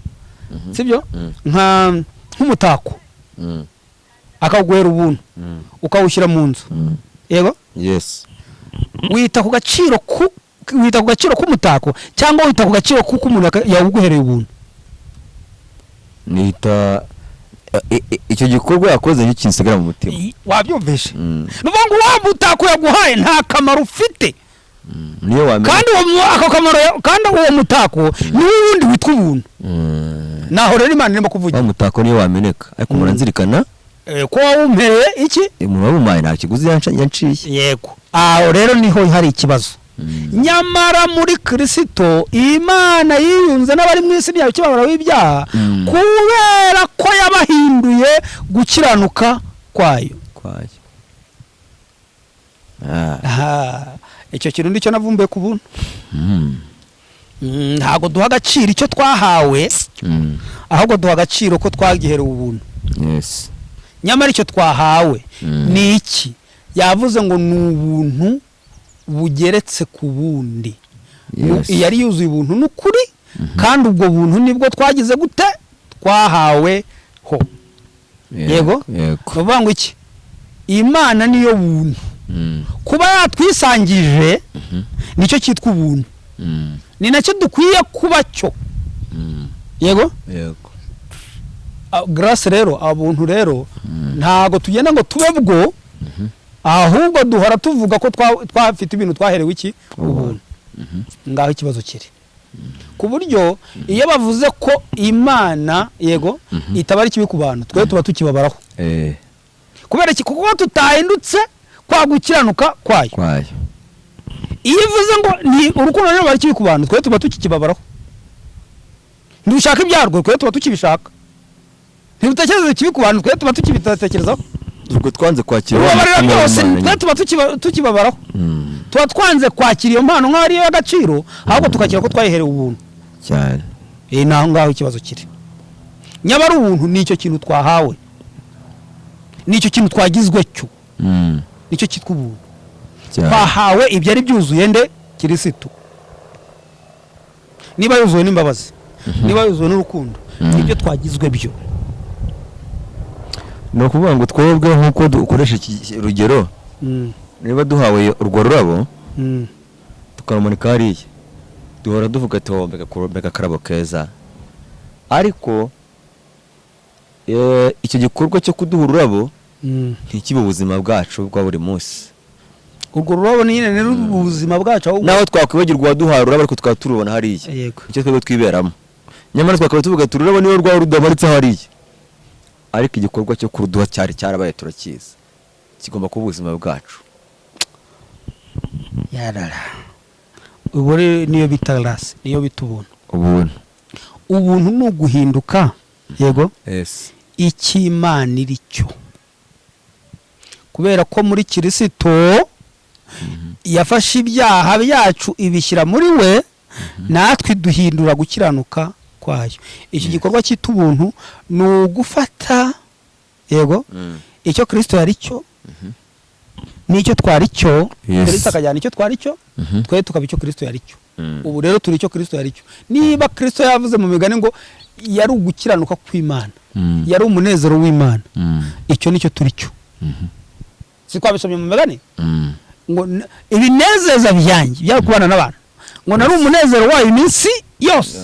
Speaker 1: sibyo, nk'umutako, akawuguhera ubuntu, ukawushyira mu nzu, yego, wita ku gaciro k'umutako cyangwa wita ku gaciro k'uko umuntu yawuguhereye ubuntu?
Speaker 2: Nita icyo gikorwa yakoze nicyo kinsigara mu mutima.
Speaker 1: Wabyumvishe? Ni ukuvuga ngo wa mutako yaguhaye nta kamaro ufite.
Speaker 2: Niyo wamenya.
Speaker 1: Kandi uwo ako kamaro kandi uwo mutako niwo wundi witwa ubuntu. Naho rero Imana irimo kuvugira.
Speaker 2: Wa mutako niyo wameneka, ariko umuntu anzirikana
Speaker 1: ko wawumpereye iki?
Speaker 2: Umuntu wawumpaye nta kiguzi yanciye.
Speaker 1: Yego, aho rero niho hari ikibazo. Nyamara muri Kirisito Imana yiyunze n'abari mu isi, ntiyabikibabara w'ibyaha, kubera ko yabahinduye gukiranuka kwayo.
Speaker 2: Kwayo.
Speaker 1: Aha, icyo kintu nicyo navumbuye ku buntu. Ntabwo duha agaciro icyo twahawe, ahubwo duha agaciro ko twagiherewe ubuntu. Nyamara icyo twahawe ni iki? Yavuze ngo ni ubuntu bugeretse ku bundi. Yari yuzuye ubuntu n'ukuri, kandi ubwo buntu nibwo twagize gute? Twahawe ho. Yego?
Speaker 2: Yego.
Speaker 1: Ni ukuvuga ngo iki? Imana niyo buntu. Kuba yatwisangije nicyo cyitwa ubuntu, ni nacyo dukwiye kuba cyo. Yego.
Speaker 2: Yego.
Speaker 1: Grâce rero, ubuntu rero, ntago tugenda ngo tube bwo, ahubwo duhora tuvuga ko twafite ibintu twaherewe iki? Ubuntu. Ngaho ikibazo kiri, ku buryo iyo bavuze ko Imana, yego, itaba ari kibi ku bantu, twe tuba tukibabaraho. Kubera iki? Kuko tutahindutse kwa gukiranuka kwayo.
Speaker 2: Kwayo.
Speaker 1: Iyo ivuze ngo ni urukundo rero bari kibi ku bantu, twe tuba tukikibabaraho. Ntidushaka ibyarwo, twe tuba tukibishaka. Ntidutekereza ikibi ku bantu, twe tuba tukibitekerezaho.
Speaker 2: Ubwo twanze kwakira wa
Speaker 1: Ubabarira
Speaker 2: mutima
Speaker 1: byose,
Speaker 2: w'Imana
Speaker 1: twe
Speaker 2: nyine.
Speaker 1: tuba tukibabaraho. Tuba twanze kwakira iyo mpano nk'aho ariyo y'agaciro, ahubwo tukakira ko twayiherewe ubuntu.
Speaker 2: Cyane.
Speaker 1: Ni aho ngaho ikibazo kiri. Nyamara ubuntu ni icyo kintu twahawe, ni icyo kintu twagizwe cyo, nicyo cyitwa ubuntu. Twahawe ibyari byuzuye nde? Kirisitu. Niba yuzuwe n'imbabazi, niba yuzuwe n'urukundo, nibyo twagizwe byo.
Speaker 2: Ni ukuvuga ngo twebwe nk'uko dukoresha iki rugero, niba duhawe urwo rurabo, tukarumanika hariya, duhora duvuga ati: "Oh, mbega akarabo keza!" Ariko icyo gikorwa cyo kuduha ururabo ntikibe ubuzima bwacu bwa buri munsi.
Speaker 1: Urwo rurabo nyine ni ubuzima bwacu ahubwo.
Speaker 2: Naho twakwibagirwa uwaduhaye ururabo, ariko tukaba turubona hariya, icyo twebwe twiberamo. Nyamara twakaba tuvuga ati: "Ururabo niyo rwaba rudamanitse hariya, ariko igikorwa cyo kuruduha cyari cyarabaye, turakizi, kigomba kuba ubuzima bwacu."
Speaker 1: Yarara, ubu rero niyo bita grâce, niyo bita ubuntu.
Speaker 2: Ubuntu.
Speaker 1: Ubuntu ni uguhinduka, yego, icy'Imana iri cyo, kubera ko muri Kirisito yafashe ibyaha byacu ibishyira muri we. Natwe duhindura gukiranuka kwayo. Iki gikorwa cyita ubuntu ni ugufata, yego, icyo Kristo yari cyo n'icyo twari cyo. Kristo akajyana icyo twari cyo, twe tukaba icyo Kristo yari cyo. Ubu rero turi icyo Kristo yari cyo. Niba Kristo yavuze mu migani ngo yari ugukiranuka kw'Imana, yari umunezero w'Imana, icyo nicyo turi cyo. Si twabisomye mu migani ngo ibinezeza byanjye byari kubana n'abantu, ngo nari umunezero wayo iminsi yose?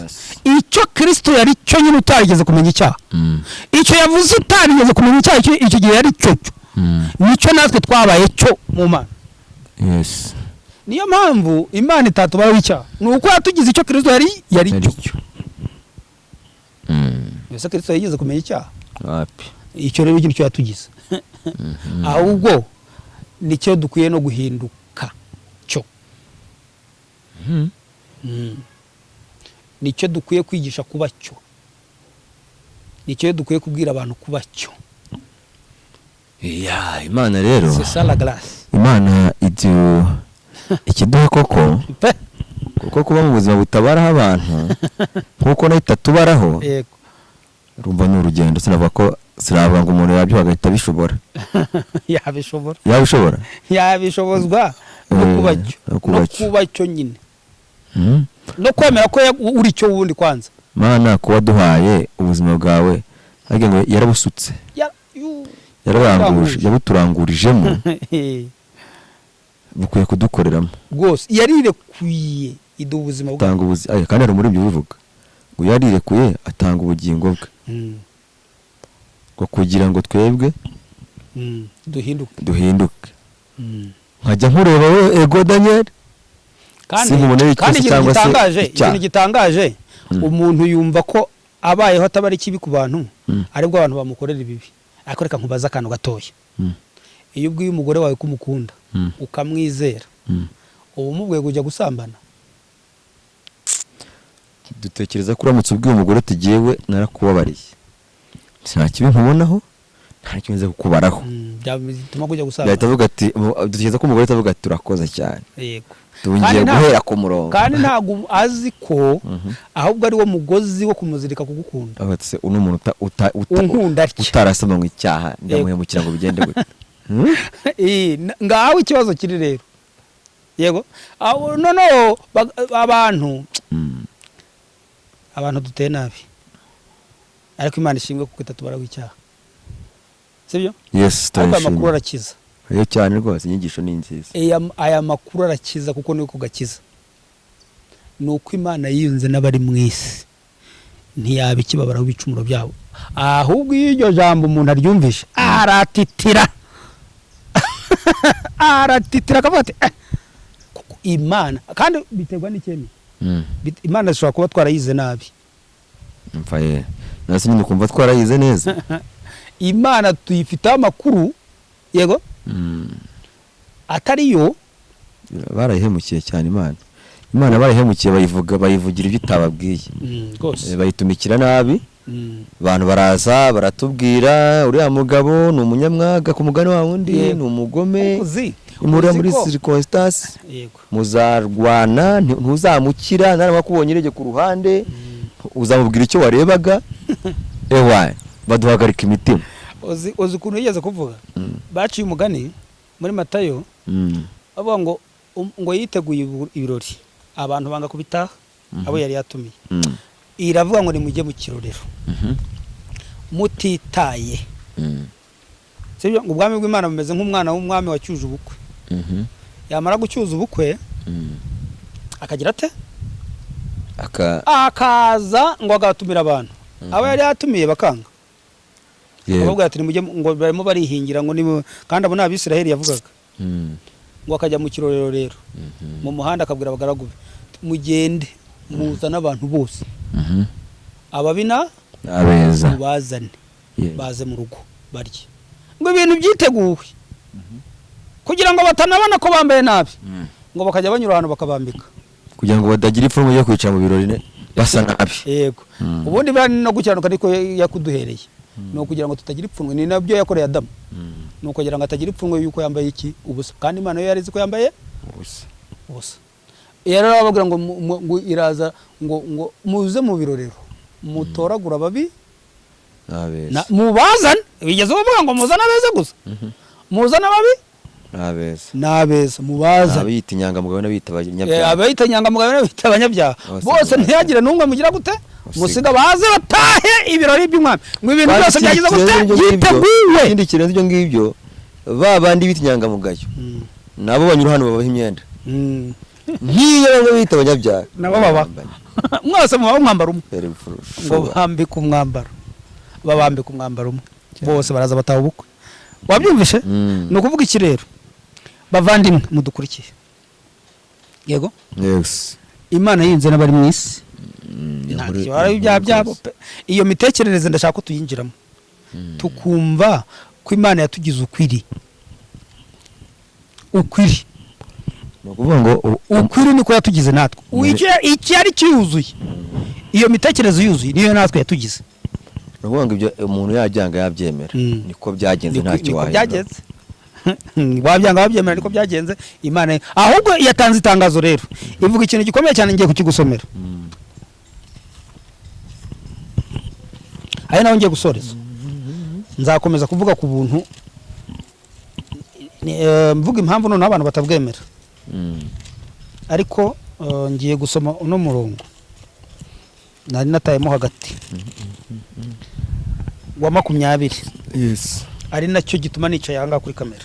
Speaker 1: Icyo Kristo yari cyo nyine utarigeze kumenya icyaha, icyo yavuze utarigeze kumenya icyaha, icyo gihe yari cyo cyo, nicyo natwe twabaye cyo mu Mana. Niyo mpamvu Imana itatubaraho icyaha, ni uko yatugize icyo Kristo yari
Speaker 2: Yari
Speaker 1: cyo.
Speaker 2: cyo.
Speaker 1: Mbese Kristo yigeze kumenya icyaha?
Speaker 2: Wapi.
Speaker 1: Icyo rero nicyo yatugize, ahubwo nicyo dukwiye no guhinduka cyo. Nicyo dukwiye kwigisha kuba cyo, nicyo dukwiye kubwira abantu kuba cyo.
Speaker 2: Ya, Imana rero,
Speaker 1: C'est ça la grâce.
Speaker 2: Imana ibyo ikiduha koko,
Speaker 1: Pe.
Speaker 2: kuko kuba mu buzima butabaraho abantu nk'uko nayo itatubaraho, urumva ni urugendo. Sinavuga ko, sinavuga ngo umuntu yabyuka agahita abishobora.
Speaker 1: Yabishobora.
Speaker 2: Yabishobora.
Speaker 1: Yabishobozwa no kuba cyo.
Speaker 2: No kuba
Speaker 1: No
Speaker 2: cyo.
Speaker 1: kuba cyo nyine, no kwemera ko uri cyo wundi kwanza.
Speaker 2: Mana, kuba duhaye ubuzima bwawe, harya ngo yarabusutse, yararanguje, yabuturangurijemo, bukwiye kudukoreramo.
Speaker 1: Rwose yarirekuye iduha ubuzima bwawe.
Speaker 2: Atanga ubuzima. Kandi hari umuririmbyi ubivuga ngo yarirekuye atanga ubugingo bwe ngo kugira ngo twebwe
Speaker 1: Duhinduke.
Speaker 2: duhinduke. Nkajya nkureba we, ego Daniel,
Speaker 1: Kandi
Speaker 2: sinkubonere
Speaker 1: kandi
Speaker 2: ikosa
Speaker 1: ikintu
Speaker 2: cyangwa se
Speaker 1: gitangaje,
Speaker 2: icyaha.
Speaker 1: ikintu gitangaje, umuntu yumva ko abayeho atabara ikibi ku bantu, aribwo abantu bamukorera ibibi. Ariko reka nkubaze akantu gatoya. Iyo ubwiye umugore wawe ko umukunda, ukamwizera, uba umubwiye kujya gusambana?
Speaker 2: Dutekereza ko uramutse ubwiye umugore uti: "Jyewe narakubabariye, nta kibi nkubonaho, nta kintu nza kukubaraho,"
Speaker 1: Byatuma kujya
Speaker 2: yahita
Speaker 1: gusambana.
Speaker 2: avuga ati, dutekereza ko umugore ahita avuga ati: "Turakoze cyane." Tugiye
Speaker 1: Kandi
Speaker 2: guhera ku murongo.
Speaker 1: Kandi ntabwo azi ko ahubwo ari wo mugozi wo kumuzirika kugukunda.
Speaker 2: Avuga ati: "Se, uno muntu
Speaker 1: Unkunda atya."
Speaker 2: utarasoma ngo icyaha, ndamuhemukira ngo bigende gute?" Hmm?
Speaker 1: Ngaho ikibazo kiri rero, yego. Noneho abantu abantu duteye nabi, ariko Imana ishimwe kuko itatubaraho icyaha, sibyo?
Speaker 2: Yes.
Speaker 1: Ariko aya makuru
Speaker 2: Turayishimye.
Speaker 1: arakiza.
Speaker 2: Iyo cyane rwose, inyigisho ni nziza.
Speaker 1: Aya makuru arakiza, kuko niko gakiza. Ni uko Imana yiyunze n'abari mu isi, ntiyaba ikibabaraho ibicumuro byabo. Ahubwo iyo iryo jambo umuntu aryumvishe, aratitira, aratitira, akavuga ati: "Eh, kuko Imana." Kandi biterwa n'icyemeye. Imana zishobora kuba twarayize nabi.
Speaker 2: Mva ye, nasi nyine ukumva twarayize neza.
Speaker 1: Imana tuyifiteho amakuru, yego, atariyo.
Speaker 2: Barayihemukiye cyane Imana. Imana barayihemukiye, bayivuga, bayivugira ibyo itababwiye.
Speaker 1: Rwose.
Speaker 2: Bayitumikira nabi. Abantu baraza baratubwira: "Uriya mugabo ni umunyamwaga," ku mugani wa wundi, "ni umugome."
Speaker 1: Uzi
Speaker 2: Imurira
Speaker 1: uzi
Speaker 2: muri circonstance, muzarwana, ntuzamukira. Narama kubonye urebye ku ruhande, uzamubwira icyo warebaga. Ewa, baduhagarika imitima.
Speaker 1: Uzi ukuntu yigeze kuvuga, baciye umugani muri Matayo, bavuga ngo ngo yiteguye ibirori, abantu banga kubitaha, abo yari yatumiye. Iravuga ngo: "Nimujye mu kirorero mutitaye." Sibyo? Ngo ubwami bw'Imana bumeze nk'umwana w'umwami wacyuje ubukwe. Yamara gucyuza ubukwe, akagira ate? Akaza ngo agatumira abantu, abo yari yatumiye bakanga. Akavuga ati: "Nimujye," ngo barimo barihingira, ngo ni kandi abo ni Abisiraheli yavugaga. Ngo akajya mu kirorero rero, mu muhanda, akabwira abagaragu be: "Mugende muzane abantu bose, ababina
Speaker 2: abeza,
Speaker 1: mubazane, baze mu rugo barye." Ngo ibintu byiteguwe, kugira ngo batanabona ko bambaye nabi, ngo bakajya banyura ahantu bakabambika.
Speaker 2: Kugira ngo batagira ipfunwe ryo kwicara mu birori basa nabi.
Speaker 1: Yego. Ubundi buriya ni no gukiranuka, ariko yakuduhereye ni ukugira ngo tutagira ipfunwe. Ni nabyo yakoreye Adamu, ni ukugira ngo atagira ipfunwe yuko yambaye iki? Ubusa. Kandi Imana yo yari izi ko yambaye
Speaker 2: Ubusa.
Speaker 1: ubusa. Rero bababwira ngo ngo iraza ngo muze mu birorero mutoragura ababi
Speaker 2: n'abeza,
Speaker 1: mubazane. Bigeze bavuga ngo muzane abeza gusa, muzane ababi
Speaker 2: n'abeza,
Speaker 1: n'abeza mubazane.
Speaker 2: Abiyita inyangamugayo n'abiyita abanyabyaha,
Speaker 1: abayita inyangamugayo n'abiyita abanyabyaha bose, ntihagire n'umwe mugira gute musiga, baze batahe ibirori by'umwami, ngo ibintu byose byagize gute yiteguwe.
Speaker 2: Ikindi kirenze ibyo ngibyo, ba bandi bita inyangamugayo nabo banyura hano babaha imyenda nk'iyo bamwe bita abanyabyaha
Speaker 1: nabo baba mwese mubaha umwambaro umwe, ngo bambike umwambaro, babambike umwambaro umwe, bose baraza bataha ubukwe. Wabyumvishe? Ni ukuvuga iki rero bavandimwe mudukurikiye? Yego, Imana yinze n'abari mu isi ibyaha byabo. Iyo mitekerereze ndashaka ko tuyinjiramo, tukumva ko Imana yatugize ukwiri, ukwiri ukwiri niko yatugize natwe, icyari cyuzuye, iyo mitekerereze yuzuye niyo natwe yatugize.
Speaker 2: Ni ukuvuga ngo ibyo umuntu yajyanga yabyemera, niko byagenze, ntacyo wahindura,
Speaker 1: wabyanga wabyemera, niko byagenze. Imana ahubwo yatanze itangazo rero, ivuga ikintu gikomeye cyane, ngiye kukigusomera, ayo nawe ngiye gusoreza. Nzakomeza kuvuga ku buntu, mvuga impamvu noneho abantu batabwemera, ariko ngiye gusoma uno murongo nari natayemo hagati wa 20, ari nacyo gituma nicaye ahangaha kuri kamera.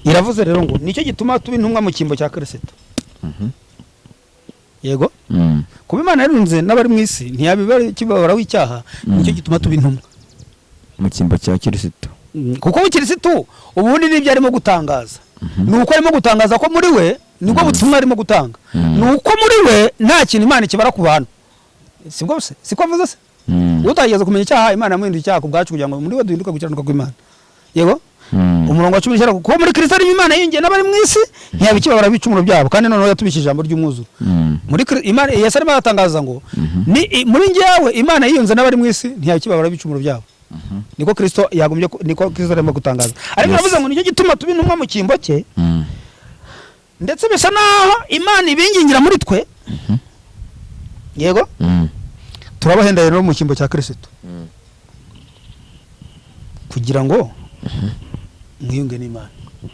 Speaker 1: Iravuze rero ngo nicyo gituma tuba intumwa mu cyimbo cya Kristo. Yego, kuba Imana yarunze n'abari mu isi ntiyabibara w'icyaha, nicyo gituma tuba intumwa
Speaker 2: mu cyimbo cya Kristo.
Speaker 1: Kuko Kristo ubundi nibyo arimo gutangaza, ni uko arimo gutangaza ko muri we, nibwo butumwa arimo gutanga, ni uko muri we nta kintu Imana ikibara ku bantu. Sibwo se? Siko avuze se? Utageze kumenya icyaha, Imana yamuhinduye icyaha ku bwacu, kugira ngo muri we duhinduke gukiranuka kw'Imana. Yego, umurongo wa 19, kuko muri Kristo arimo Imana yinjiye n'abari mu isi ntiyabikibabara ibicumuro byabo, kandi noneho yatubishije ijambo ry'umwuzuro. Muri Imana Yesu arimo aratangaza ngo ni muri njyewe Imana yiyunze n'abari mu isi ntiyabikibabara ibicumuro byabo. Niko Kristo yagombye, niko Kristo arimo gutangaza. Ariko aravuze ngo nicyo gituma tuba intumwa mu cyimbo cye, ndetse bisa naho Imana ibingingira muri twe. Yego, turabahenda rero mu cyimbo cya Kristo, kugira ngo mwiyunge n'Imana.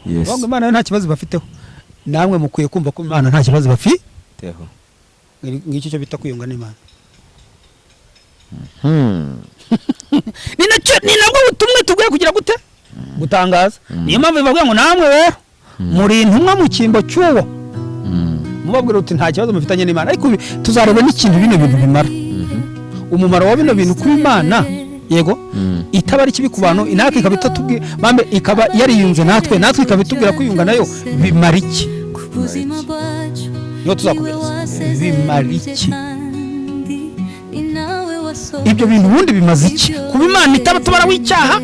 Speaker 1: Ngo Imana nta kibazo bafiteho, namwe mukwiye kumva ko Imana nta kibazo bafiteho. Ngicyo cyo bita kwiyunga n'Imana. Ni nacyo, ni nabwo butumwe tugwiye kugira gute gutangaza. Niyo mpamvu bivuga ngo namwe rero muri intumwa mu cyimbo cy'uwo, mubabwira uti nta kibazo mufitanye n'Imana. Ariko tuzareba n'ikintu bino bintu bimara, umumaro wa bino bintu kuri Imana. Yego, itaba ari kibi ku bantu, natwe ikaba itatubwiye, bambe ikaba yariyunze natwe, natwe ikaba itubwira kwiyunga nayo bimara iki? Niyo tuzakomereza, bimara iki? Ibyo bintu ubundi bimaze iki? Kuba Imana itaba tubara w'icyaha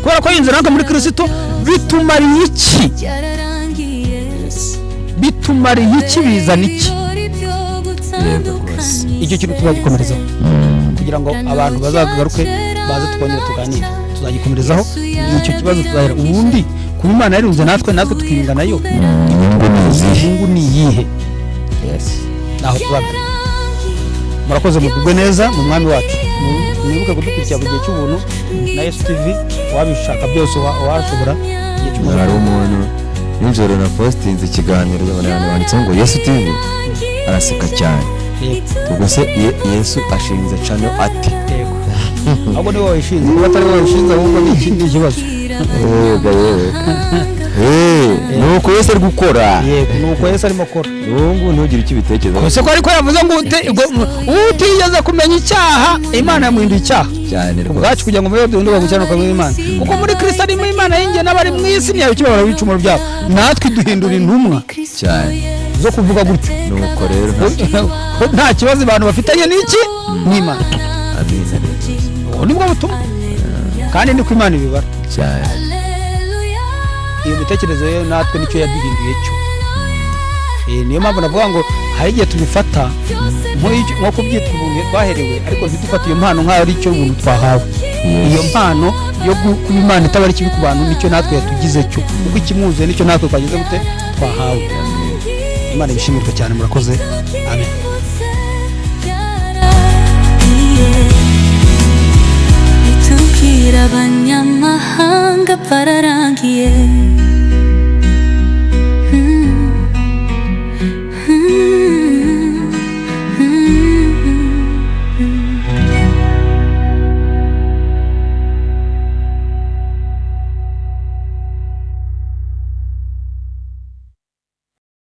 Speaker 1: kubera ko yinze natwe muri Kristo, bitumariye iki? Bitumariye iki? Bizana iki? Icyo kintu tuzagikomerezaho kugira ngo abantu bazagaruke baze twongere tuganire, tuzagikomerezaho icyo kibazo. Tuzahera ubundi kuba Imana yarunze natwe, natwe tukiyunga nayo, inyungu ni iyihe? Naho tuzabwira. Murakoze, mugubwe neza mu mwami wacu. Mwibuke kudukurikira ku gihe cy'ubuntu na Yesu TV, wabishaka byose washobora. Igihe cy'ubuntu.
Speaker 2: Hari umuntu nijoro na postinze ikiganiro abantu banditseho ngo Yesu TV, araseka cyane. Ubwo se Yesu ashinze channel ati?
Speaker 1: Yego, ahubwo ni wowe wayishinze, niba atari wowe wayishinze ahubwo ni ikindi kibazo.
Speaker 2: Yego yewe, nuko Yesu ari gukora.
Speaker 1: Yego, nuko Yesu arimo akora.
Speaker 2: Ubu ntugire icyo ubitekerezaho.
Speaker 1: Ese ko ariko yavuze ngo utigeze kumenya icyaha, Imana yamuhinduye icyaha
Speaker 2: cyane rwose
Speaker 1: ubwacu, kugira ngo mube duhinduke gukiranuka kw'Imana. Kuko muri Kristo arimo Imana yinjiye n'abari mu isi ntiyabikibabara ibicumuro byabo, natwe duhindura intumwa
Speaker 2: cyane
Speaker 1: zo kuvuga gutyo.
Speaker 2: Nuko rero
Speaker 1: nta kibazo abantu bafitanye n'iki n'Imana. Ubu nibwo butumwa, kandi niko Imana ibibara
Speaker 2: cyane.
Speaker 1: Iyo mitekerereze yo natwe nicyo yaduhinduye cyo. Niyo mpamvu navuga ngo hari igihe tubifata nko kubyitwa ubuntu twaherewe, ariko ntidufate iyo mpano nk'aho ari icyo ubuntu twahawe. Iyo mpano yo kuba Imana itaba ari kibi ku bantu nicyo natwe yatugize cyo, kuko ikimwuzuye nicyo natwe twagize gute twahawe. Imana ibishimirwe cyane, murakoze, amen.
Speaker 3: Nitubwira abanyamahanga bararangiye.